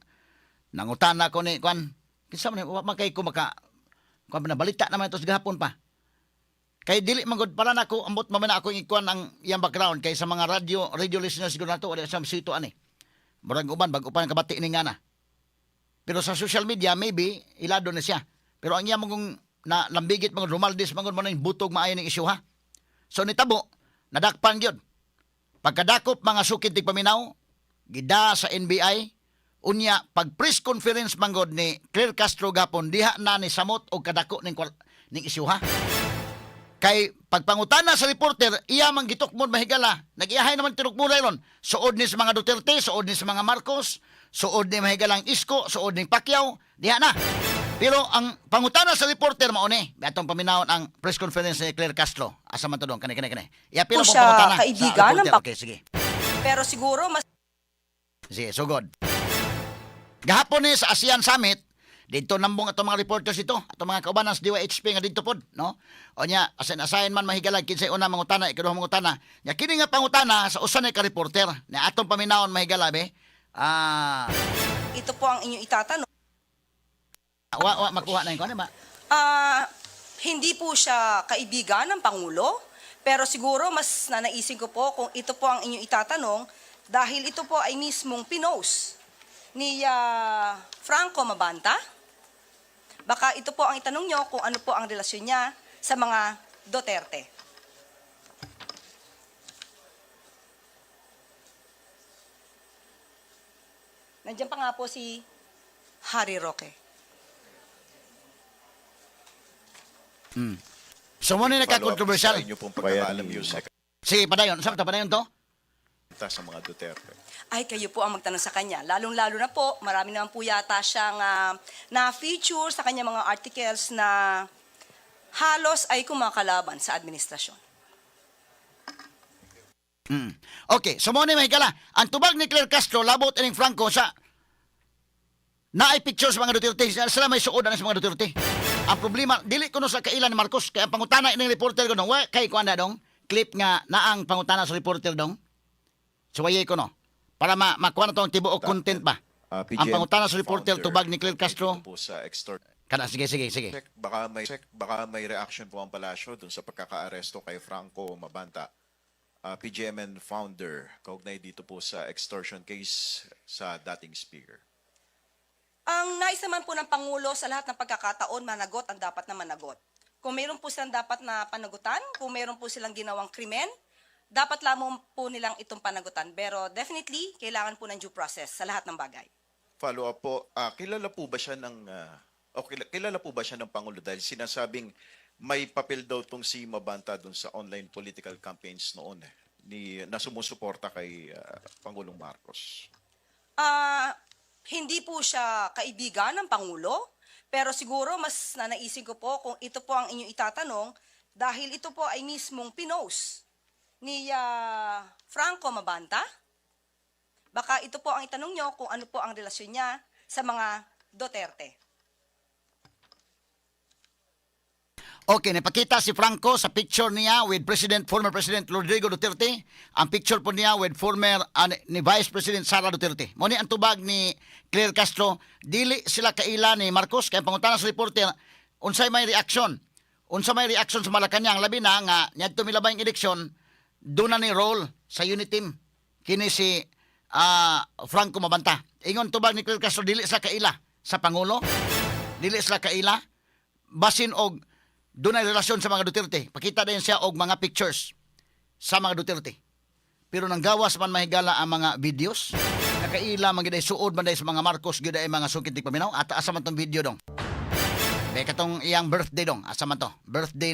[SPEAKER 1] nangutana ko ni kuan, kinsa man ni, wa man kay ko maka kuan, na balita naman ito sa gahapon pa. Kay dili man gud para nako, ambot man na ako ikuan ang iyang background kay sa mga radio radio listeners siguro nato wala sa sito ani. Murag uban bag-o pa kabati ni nga na. Pero sa social media maybe ilado na siya. Pero ang iya mong na lambigit mga Romaldes mga mo butog maayo ning isyu ha. So nitabo nadakpan gyud. Pagkadakop mga sukid tigpaminaw, gida sa NBI, unya pag press conference manggod ni Claire Castro gapon diha na ni samot og kadako ning isyu ha. Kay pagpangutana sa reporter, iya man gitukmon mahigala. Nag-iyahay naman tinukmuray ron. Suod ni sa mga Duterte, suod ni sa mga Marcos, suod ni mahigalang Isko, suod ni Pacquiao, diha na. Pero ang pangutana sa reporter mao ni, atong paminawon ang press conference ni Claire Castro. Asa man to dong? Kani kani kani. Iya pila
[SPEAKER 3] Po
[SPEAKER 1] mo
[SPEAKER 3] siya
[SPEAKER 1] pangutana sa
[SPEAKER 3] kaibigan ng
[SPEAKER 1] reporter. Okay, sige.
[SPEAKER 3] Pero siguro mas
[SPEAKER 1] Sige, sugod. Gahapon ni sa ASEAN Summit, dito nambong atong mga reporters ito, atong mga kaubanan sa DYHP nga dito pod, no? O nya, asin-asahin man mahigalag kinsay una mangutana, ikaduha mangutana. Nya kini nga pangutana sa usa ni ka reporter na atong paminawon mahigala be. Ah,
[SPEAKER 3] ito po ang inyong itatanong.
[SPEAKER 1] wa wa makuha na yung kuan ba?
[SPEAKER 3] Ah, hindi po siya kaibigan ng Pangulo, pero siguro mas nanaisin ko po kung ito po ang inyong itatanong dahil ito po ay mismong pinost ni Franco Mabanta. Baka ito po ang itanong nyo kung ano po ang relasyon niya sa mga Duterte. Nandiyan pa nga po si Harry Roque.
[SPEAKER 1] So mo ni
[SPEAKER 8] Follow up
[SPEAKER 1] nagka-controversial.
[SPEAKER 8] sa inyo pong pagkakaalam, Yusek,
[SPEAKER 1] Sige, padayon. Sa padayon to?
[SPEAKER 8] sa mga Duterte.
[SPEAKER 3] Ay, kayo po ang magtanong sa kanya. Lalong-lalo na po, marami naman po yata siyang na-feature sa kanya mga articles na halos ay kumakalaban sa administrasyon.
[SPEAKER 1] Okay, so mo ni mahigala. Ang tubag ni Claire Castro labot ining Franco sa naay picture sa mga Duterte. Sila may suod na sa mga Duterte. Ang problema, dili kuno sa kailan ni Marcos. Kaya ang pangutana ining reporter ko dong, wa kay kuan na dong, clip nga naang pangutana sa reporter dong. Suwaye ko no. Para makuha na to ang tibuok content ba.
[SPEAKER 8] Ah,
[SPEAKER 1] Ang
[SPEAKER 8] PGM
[SPEAKER 1] pangutana sa reporter
[SPEAKER 8] founder,
[SPEAKER 1] tubag ni Claire Castro.
[SPEAKER 8] dito po sa extort.
[SPEAKER 1] Kada sige sige sige.
[SPEAKER 8] Sec, baka may reaction po ang palasyo dun sa pagkakaaresto kay Franco Mabanta. PGMN founder, kaugnay dito po sa extortion case sa dating speaker.
[SPEAKER 3] Ang nais naman po ng Pangulo sa lahat ng pagkakataon, managot ang dapat na managot. Kung meron po silang dapat na panagutan, kung meron po silang ginawang krimen, dapat lamang po nilang itong panagutan. Pero definitely, kailangan po ng due process sa lahat ng bagay.
[SPEAKER 8] Follow up po, kilala po ba siya ng o kilala po ba siya ng Pangulo dahil sinasabing may papel daw tong si Mabanta dun sa online political campaigns noon eh, ni na sumusuporta kay Pangulong Marcos.
[SPEAKER 3] Ah, hindi po siya kaibigan ng Pangulo, pero siguro mas nanaisin ko po kung ito po ang inyong itatanong dahil ito po ay mismong pinost ni Franco Mabanta. Baka ito po ang itanong nyo kung ano po ang relasyon niya sa mga Duterte.
[SPEAKER 1] Okay, napakita si Franco sa picture niya with President former President Rodrigo Duterte. Ang picture po niya with former ni Vice President Sara Duterte. Mo ni ang tubag ni Claire Castro, dili sila kaila ni Marcos kay ang pangutana sa reporter unsay may reaksyon? Unsa may reaksyon sa Malacañang labi na nga niadto milabay ang eleksyon doon na ni role sa unit team kini si Franco Mabanta. Ingon tubag ni Claire Castro dili sila kaila sa pangulo. Dili sila kaila basin og dunay relasyon sa mga Duterte. Pakita din siya og mga pictures sa mga Duterte. Pero nang gawas man mahigala ang mga videos, nakaila man gyud ay suod man day sa mga Marcos gyud ay mga sukit di paminaw. Ata asa man tong video dong. Be katong iyang birthday dong. Asa man to? Birthday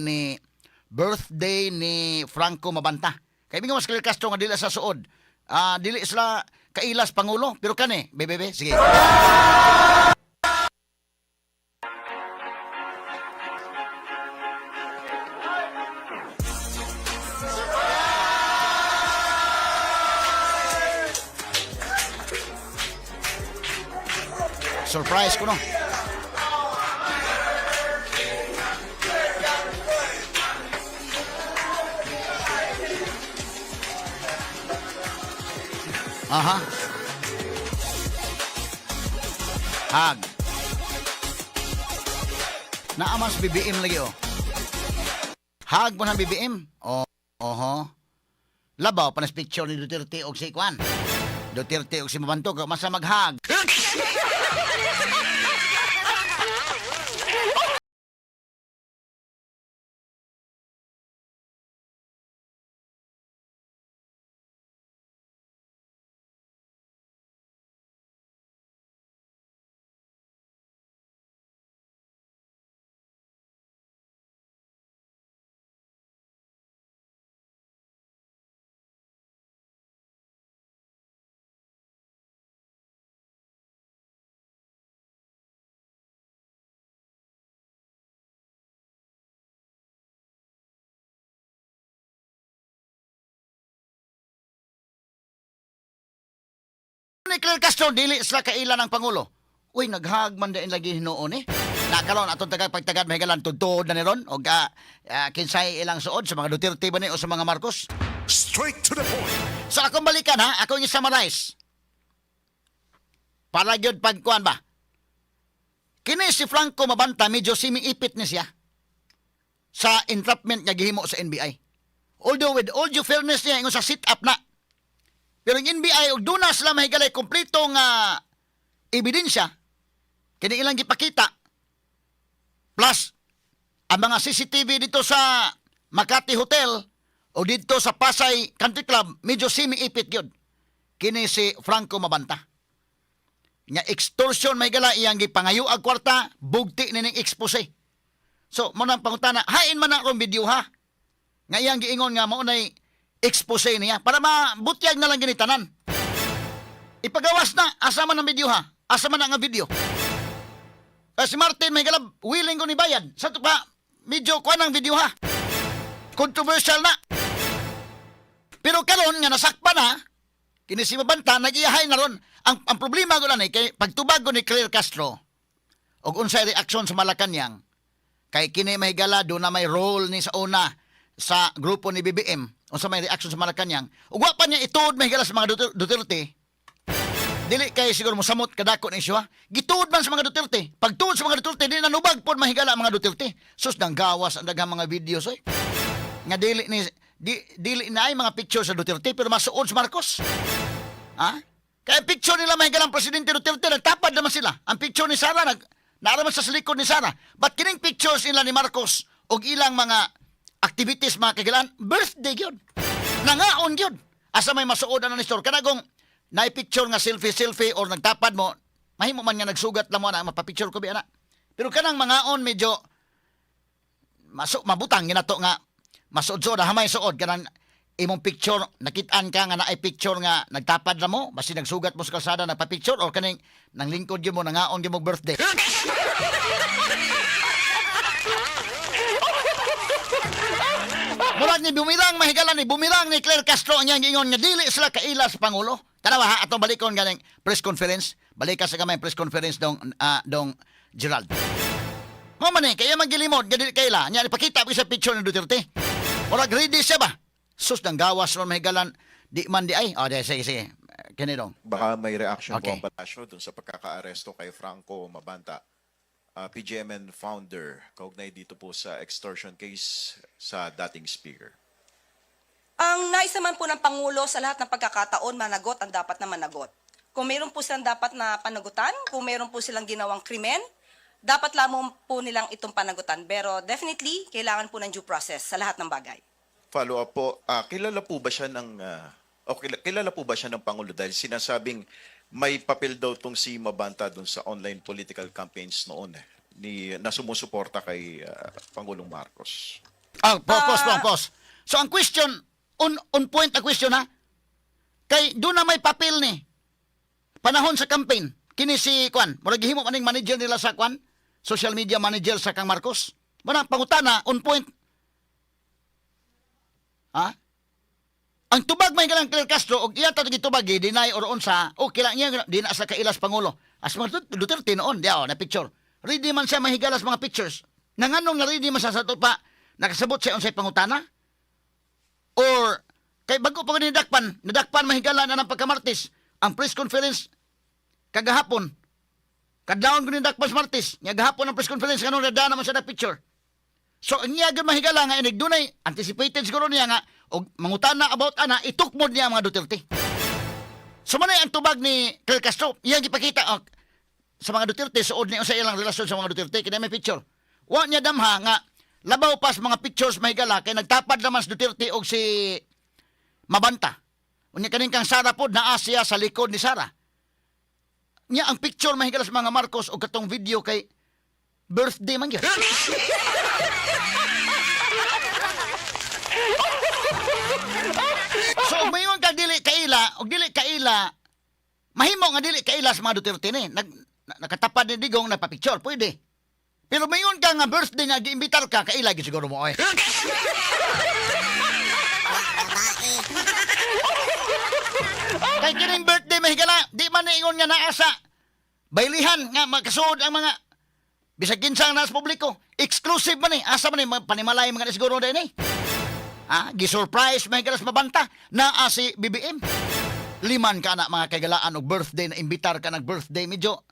[SPEAKER 1] ni Franco Mabanta. Kay mingon mas Claire Castro nga dili sa suod. Dili sila kailas pangulo pero kani bebe sige. Surprise ko no. Aha. Hag. Naamas BBM lagi oh. Hag mo ng BBM. Oh, oho. Labaw panas picture ni Duterte og si Kwan. Duterte og si Mabantog masa maghag. Ni Claire Castro dili sila kaila ng pangulo. Uy, naghag man din lagi hinuon eh. Nakaroon atong tagag pagtagad mahigalan tudtod na ni ron og kinsay ilang suod sa mga Duterte ba ni o sa mga Marcos.
[SPEAKER 2] Straight to the point.
[SPEAKER 1] So akong balikan ha, akong i-summarize. Para gyud pagkuan ba? Kini si Franco Mabanta medyo simiipit ni siya sa entrapment nga gihimo sa NBI. Although with all due fairness niya ingon sa sit up na. Pero ang NBI og duna sila mahigalay kompleto nga ebidensya kini ilang gipakita plus ang mga CCTV dito sa Makati Hotel o dito sa Pasay Country Club medyo simiipit gyud kini si Franco Mabanta nga extortion may gala iyang gipangayo ag kwarta bugti ni ning expose. So mo nang pangutana, hain man na akong video ha, nga iyang giingon nga mao nay expose niya para mabutyag na lang gini tanan. Ipagawas na, asa man ang video ha, asa man ang nga video. Kasi si Martin may galab, willing ko ni bayad sa to pa, medyo kuan ang video ha, controversial na. Pero karon nga nasakpa na kini si Mabanta, nagiyahay na ron. Ang problema ko lang eh, kay pagtubag ko ni Claire Castro og unsay reaksyon sa Malacañang kay kini may gala do na may role ni sa una sa grupo ni BBM, unsa may reaksyon sa Malacañang ug wa pa niya ituod may gala sa mga Duterte. Dili kay siguro mosamot kadako ni siya. Gituod man sa mga Duterte. Pagtuod sa mga Duterte, di nanubag pod mahigala ang mga Duterte. Sus, nang gawas ang daghang mga videos oy. Nga dili ni di, dili na ay mga picture sa Duterte pero masuod sa Marcos. Ha? Kaya picture nila mahigalang Presidente Duterte, nagtapad naman sila. Ang picture ni Sara, naaraman sa likod ni Sara. But kining pictures nila ni Marcos og ilang mga activities mga kagilaan, birthday yun. Nangaon yun. Asa may masuod na ni store. Kanagong naipicture nga selfie-selfie or nagtapad mo, mahimo man nga nagsugat lang mo na, mapapicture ko bi ana. Pero kanang mangaon medyo maso mabutang ginato nga masuod-suod hamay suod kanang imong picture nakitaan ka nga naay picture nga nagtapad ra mo basi nagsugat mo sa kalsada nagpa-picture or kaning nang lingkod gyud mo nangaon gyud mo birthday. Murag ni bumirang mahigala ni bumirang ni Claire Castro ang iyang giingon nga dili sila kaila sa pangulo. Tanawa ha, atong balikon ganing press conference. Balika sa gamay press conference dong dong Gerald. Mo man eh, kaya magilimod nga dili kaila. Nya ipakita ko sa picture ni Duterte. Murag ready siya ba? Sus nang gawas ron mahigalan di man di ay. Oh, di, sige sige. Kini dong.
[SPEAKER 8] Baka may reaction po
[SPEAKER 1] Okay.
[SPEAKER 8] ang palasyo dun sa pagkakaaresto kay Franco Mabanta, PGMN founder, kaugnay dito po sa extortion case sa dating speaker.
[SPEAKER 3] Ang nais naman po ng Pangulo sa lahat ng pagkakataon, managot ang dapat na managot. Kung meron po silang dapat na panagutan, kung meron po silang ginawang krimen, dapat lamang po nilang itong panagutan. Pero definitely, kailangan po ng due process sa lahat ng bagay.
[SPEAKER 8] Follow up po, kilala po ba siya ng o kilala po ba siya ng Pangulo dahil sinasabing may papel daw tong si Mabanta dun sa online political campaigns noon eh, ni na sumusuporta kay Pangulong Marcos.
[SPEAKER 1] Ah, pause, pause, pause, pause. So ang question, on point ang question ha. Kay doon na may papel ni. Panahon sa campaign, kini si Kwan, murag gihimo maning manager nila sa Kwan, social media manager sa kang Marcos. Mana pangutana on point. Ha? Ang tubag may galang Claire Castro og iya ta gitubag deny or unsa, okay lang niya di na sa kailas pangulo. As mga Duterte noon, diya oh, na picture. Ready man siya mahigalas mga pictures. Nanganong na ready man siya sa pa nakasabot siya unsay pangutana? Or kay bago pa ni nadakpan, nadakpan mahigala na ng pagkamartis ang press conference kagahapon. Kadlawon ko ni nadakpan sa Martes, nya gahapon ang press conference kanong nada naman siya na picture. So ang niya gyud mahigala nga inig dunay anticipated siguro niya nga og mangutana about ana itukmod niya ang mga Duterte. So manay ang tubag ni Claire Castro, iyang gipakita oh, sa mga Duterte suod niya sa ilang relasyon sa mga Duterte kini may picture. Wa niya damha nga labaw pa sa mga pictures mahigala kay nagtapad naman si Duterte og si Mabanta. Unya kaning kang Sara pod naa siya sa likod ni Sara. Nya ang picture mahigala sa mga Marcos og katong video kay birthday man gyud. So ug mayon ka dili kaila, og dili kaila, mahimo nga dili kaila sa mga Duterte ni. Nakatapad ni Digong nagpa-picture, pwede. Pero mayon ka nga birthday nga giimbitar ka, kaila gyud siguro mo oy. Kay kining birthday mahigala, di man niingon nga naa sa baylihan nga makasuod ang mga bisag kinsa ang nasa publiko. Exclusive man ni, asa man ni panimalay mga ni siguro din eh. Ah, gi-surprise may galas mabanta naa si BBM. Liman ka na mga kagalaan og birthday na imbitar ka nag birthday medyo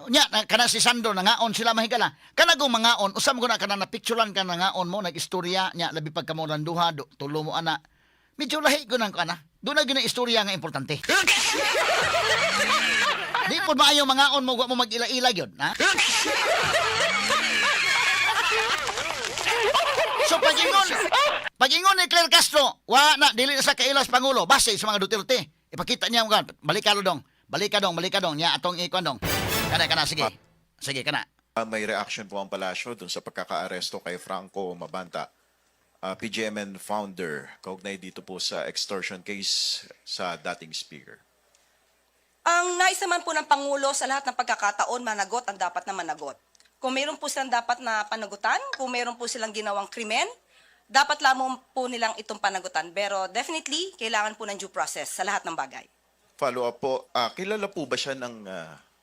[SPEAKER 1] nya na, kana si Sandro nangaon sila mahigala. Kana kung mangaon usam ko na kana na picturean ka nangaon mo nag-istorya nya labi pag kamo duha do, tulo mo ana. Medyo lahi ko nang ana. Doon na gyud istorya nga importante. Di po maayo mangaon mo wa mo mag-ila-ila gyud, ha? So pag-ingon ni Claire Castro, wa na dili na sa kailas pangulo, base sa mga Duterte. Ipakita niya mo balik ka dong. Balik ka dong, balik ka dong nya atong ikuan dong. Kana kana sige. Sige kana.
[SPEAKER 8] May reaction po ang palasyo dun sa pagkakaaresto kay Franco Mabanta, PGMN founder, kaugnay dito po sa extortion case sa dating speaker.
[SPEAKER 3] Ang nais naman po ng Pangulo sa lahat ng pagkakataon, managot ang dapat na managot. Kung meron po silang dapat na panagutan, kung meron po silang ginawang krimen, dapat lamang po nilang itong panagutan. Pero definitely, kailangan po ng due process sa lahat ng bagay.
[SPEAKER 8] Follow up po, kilala po ba siya ng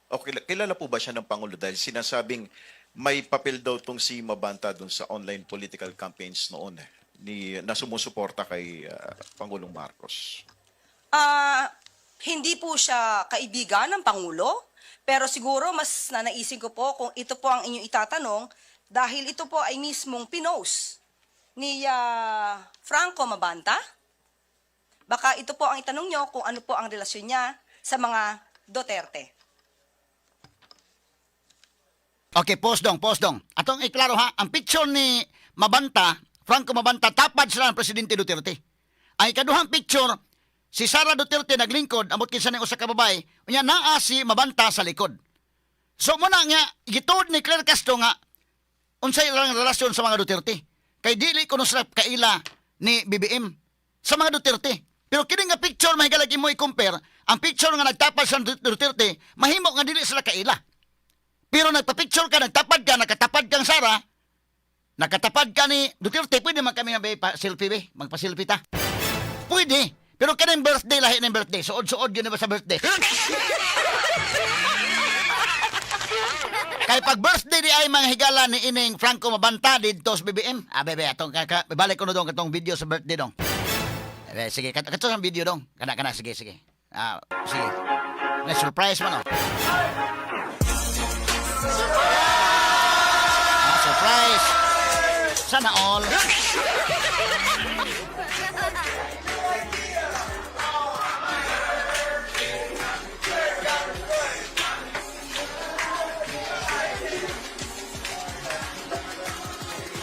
[SPEAKER 8] o kilala po ba siya ng Pangulo dahil sinasabing may papel daw tong si Mabanta dun sa online political campaigns noon eh, ni na sumusuporta kay Pangulong Marcos.
[SPEAKER 3] Hindi po siya kaibigan ng Pangulo, pero siguro mas nanaisin ko po kung ito po ang inyong itatanong dahil ito po ay mismong pinost ni Franco Mabanta. Baka ito po ang itanong nyo kung ano po ang relasyon niya sa mga Duterte.
[SPEAKER 1] Okay, pause dong, pause dong. Atong iklaro ha, ang picture ni Mabanta, Franco Mabanta, tapad sila ng Presidente Duterte. Ang ikaduhang picture, si Sara Duterte naglingkod, amot kinsa ning usa ka babae, unya naa si Mabanta sa likod. So muna nga gituod ni Claire Castro nga unsay lang relasyon sa mga Duterte. Kay dili kuno sila kaila ni BBM sa mga Duterte. Pero kini nga picture mahigalag imo i-compare, ang picture nga nagtapad sa Duterte, mahimo nga dili sila kaila. Pero nagpa-picture ka, nagtapad ka, nakatapad kang Sara, nakatapad ka ni Duterte, pwede man kami nga be, pa selfie be, magpa-selfie ta. Pwede. Pero kaning birthday, lahi ng birthday. Suod-suod yun na ba sa birthday? Kay pag birthday di ay mga higala ni ining Franco Mabanta didto sa BBM. Ah, bebe, atong kaka, balik ko na dong katong video sa birthday dong. Eh, sige, kato sa video dong. Kana kana sige, sige. Ah, sige. Na surprise man oh. Ah, surprise. Sana all.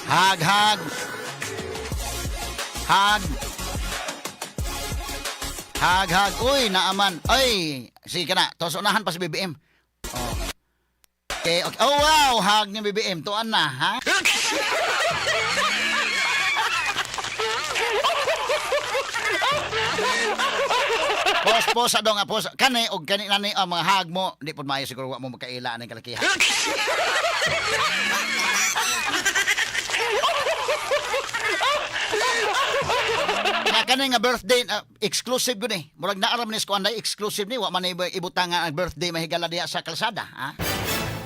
[SPEAKER 1] Hag, hag. Hag. Hag, hag. Uy, naaman. Ay, sige ka na. Tos unahan pa si BBM. Oh. Okay, okay. Oh, wow. Hag ni BBM. Tuan na, ha? Pos, pos, adong, ah, pos. Kani, og kani, nani, ang mga hag mo. Di po maayo siguro wa mo magkaila ng kalakihan. Na Nya kani nga birthday exclusive gud ni. Murag naaram ni sa kuan day exclusive ni wa man ni ibutang nga ang birthday mahigala diha sa kalsada, ha?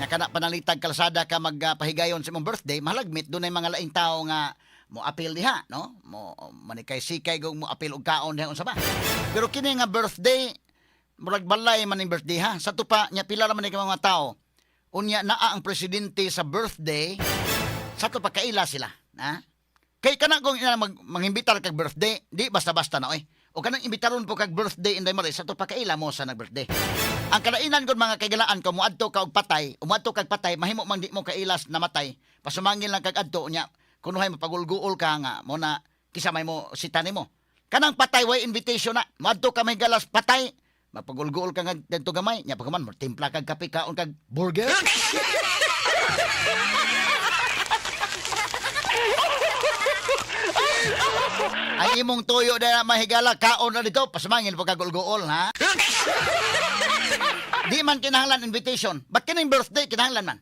[SPEAKER 1] Nga kana panalitag kalsada ka magpahigayon sa imong birthday, mahalagmit dunay mga laing tao nga mo apil diha, no? Mo manikay sikay gong mo apil og kaon diha unsa ba. Pero kini nga birthday murag balay man ning birthday ha. Sa tupa nya pila ra man ni ka mga tao. Unya naa ang presidente sa birthday sa to pagkaila sila, ha? Kay kana kung ina mag mangimbitar kag birthday, di basta-basta na oy. O kanang imbitaron po kag birthday inday mali sa to pagkaila mo sa nag-birthday. Ang kalainan gud mga kaigalaan kung moadto ka og patay, umadto kag patay, mahimo man di mo kailas namatay. Pasumangin lang kag adto unya kunuhay mapagulguol ka nga mo na kisa may mo sita nimo. Kanang patay way invitation na. Moadto ka may galas patay, mapagulguol ka nga didto gamay, nya pagkaman mo timpla kag kape kaon kag burger. Ang imong tuyo na mahigala kaon na dito, pasumangin po kag gulguol ha. Di man kinahanglan invitation. Ba't kining birthday kinahanglan man?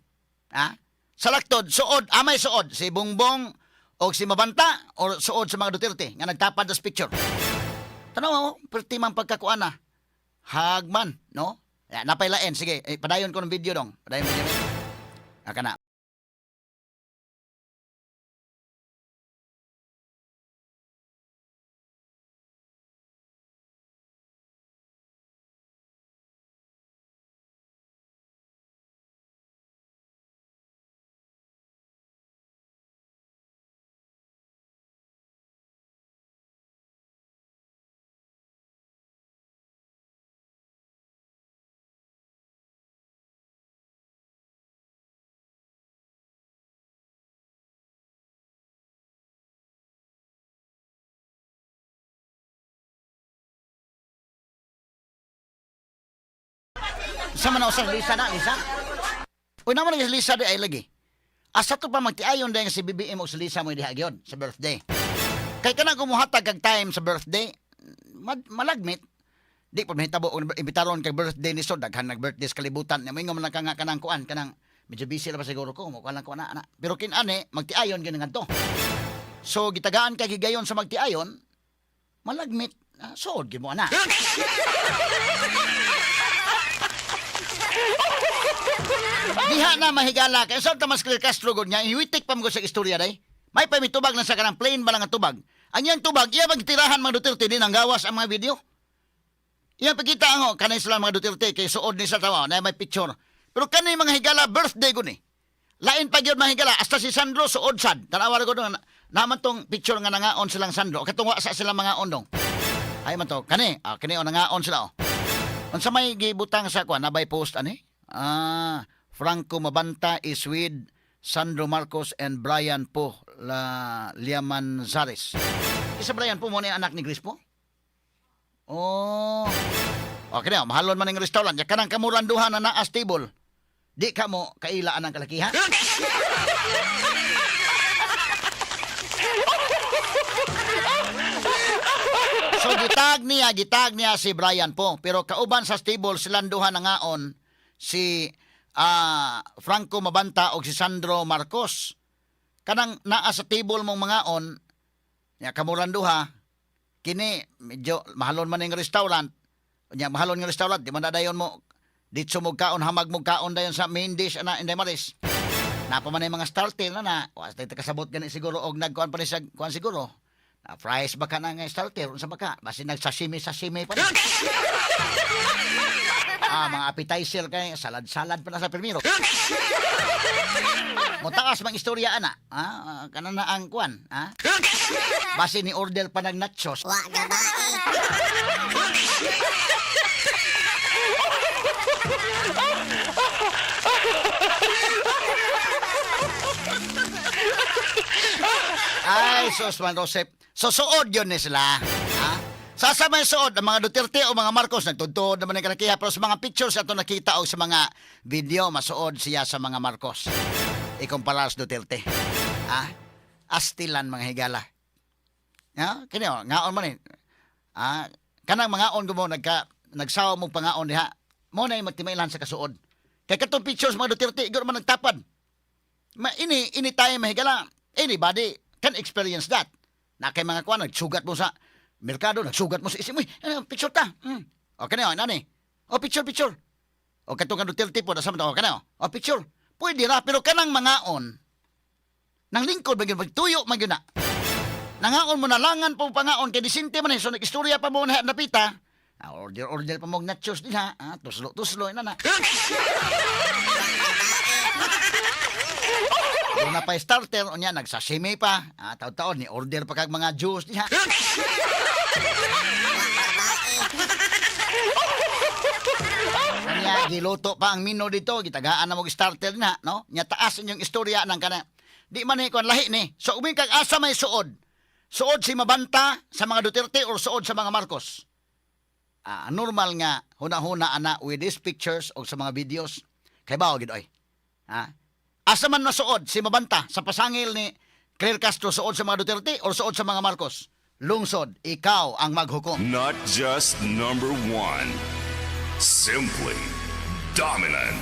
[SPEAKER 1] Ha? Sa laktod, suod, amay suod, si Bongbong o si Mabanta o suod sa mga Duterte nga nagtapad sa picture. Tanaw mo, perti man pagkakuan na. Hagman, no? Ya, napailain. Sige, eh, padayon ko ng video dong. Padayon video. Aka na. Sa man usang Lisa na, Lisa? Uy, naman si Lisa di ay lagi. Asa to pa magtiayon dahil si BBM o si Lisa mo diha gyud sa birthday. Kay kanang kumuhatag kag time sa birthday, malagmit. Di pa mahitabo og imbitaron kag birthday ni so daghan nag birthday sa kalibutan. Nya moingon man lang ka nga kanang kuan kanang medyo busy ra ba siguro ko mo kuan lang ko ana ana. Pero kin-ani magtiayon gyud ngadto. So gitagaan kag higayon sa magtiayon, malagmit suod gyud mo ana. Diha na mahigala kay sa Tomas Claire Castro gud nga iwitik pa mo sa istorya day. May pa mitubag lang sa kanang plane ba lang ang tubag. Ang iyang tubag iya bang tirahan mga Duterte din ang gawas ang mga video. Iya pagkita ang oh, kanay sila mga Duterte kay suod ni sa tawa na may picture. Pero kanay mga higala birthday gud ni. Lain pa gyud mga higala hasta si Sandro suod sad. Tanawa ra gud na, naman tong picture nga nangaon silang Sandro. Katong wa sa silang mga ondong. Ay man to kani, kani oh, nangaon sila oh. Unsa may gibutang sa kuan nabay post ani? Ah, Franco Mabanta is with Sandro Marcos and Brian Po La Liamanzares. Isa Brian po mo ni anak ni Grace po? Oh. Okay na, mahalon man ang restaurant. Ya kanang kamuranduhan na naas table. Di ka mo kaila anang kalakihan. So gitag niya si Brian po. Pero kauban sa stable silang duha nangaon si Franco Mabanta o si Sandro Marcos. Kanang naa sa table mong mangaon, nya kamuran duha, kini medyo mahalon man ning restaurant. Nya mahalon nga restaurant, di man na dayon mo ditso mo kaon hamag mo kaon dayon sa main dish ana Inday Maris. Napa man yung mga starter na na, wa tay kasabot gani siguro og nagkuan pa ni sa kuan siguro. Na fries ba ka na nga starter unsa ba ka? Basin nag sashimi sashimi pa ni. Mga appetizer kay salad-salad pa na sa primero. Motaas mang istorya ana. Kana na ang kuan, ha? Basin ni order pa nag nachos.
[SPEAKER 9] Wa gabae.
[SPEAKER 1] Ay, sus man Rosep. So suod yun ni sila. Ha? Sa sa may suod, ang mga Duterte o mga Marcos, nagtuntod naman ang kalakiha. Pero sa mga pictures ato nakita o sa mga video, masuod siya sa mga Marcos. Ikumpara sa Duterte. Ha? Astilan mga higala. Ha? Kini o, ngaon man eh. Ha? Kanang mga on mo, nagsawa mong pangaon diha. Mo na yung magtimailan sa kasuod. Kay katong pictures mga Duterte, igor man nagtapad. Ma ini ini tayo mahigala. Anybody can experience that. Na kay mga kuan nagsugat mo sa Merkado nagsugat mo sa SM. Uy, ano, picture ta. Okay na, nani. O picture, picture. O katong ka Duterte po, nasa man okay na. O picture. Pwede ra, pero kanang mangaon. Nang lingkod man gyud, magtuyo man gyud na. Nangaon mo nalangan po pangaon kay disinte man eh. So nag-istorya pa mo na napita. Ah, order order pa mo og nachos din ha. Ah, tuslo tuslo ina na. Doon na pa starter unya nagsashimi pa. Ah, taon-taon ni order pa kag mga juice diha. Unya giluto pa ang mino dito, gitagaan na mo og starter na, no? Nya taas inyong istorya nang kana. Di man ni kon lahi ni. So umin kag asa may suod. Suod si Mabanta sa mga Duterte or suod sa mga Marcos? Ah, normal nga huna-huna ana with these pictures o sa mga videos kay bao gid oy. Ha? Asa man nasuod si Mabanta sa pasangil ni Claire Castro, suod sa mga Duterte or suod sa mga Marcos? Lungsod, ikaw ang maghukom.
[SPEAKER 2] Not just number one. Simply dominant.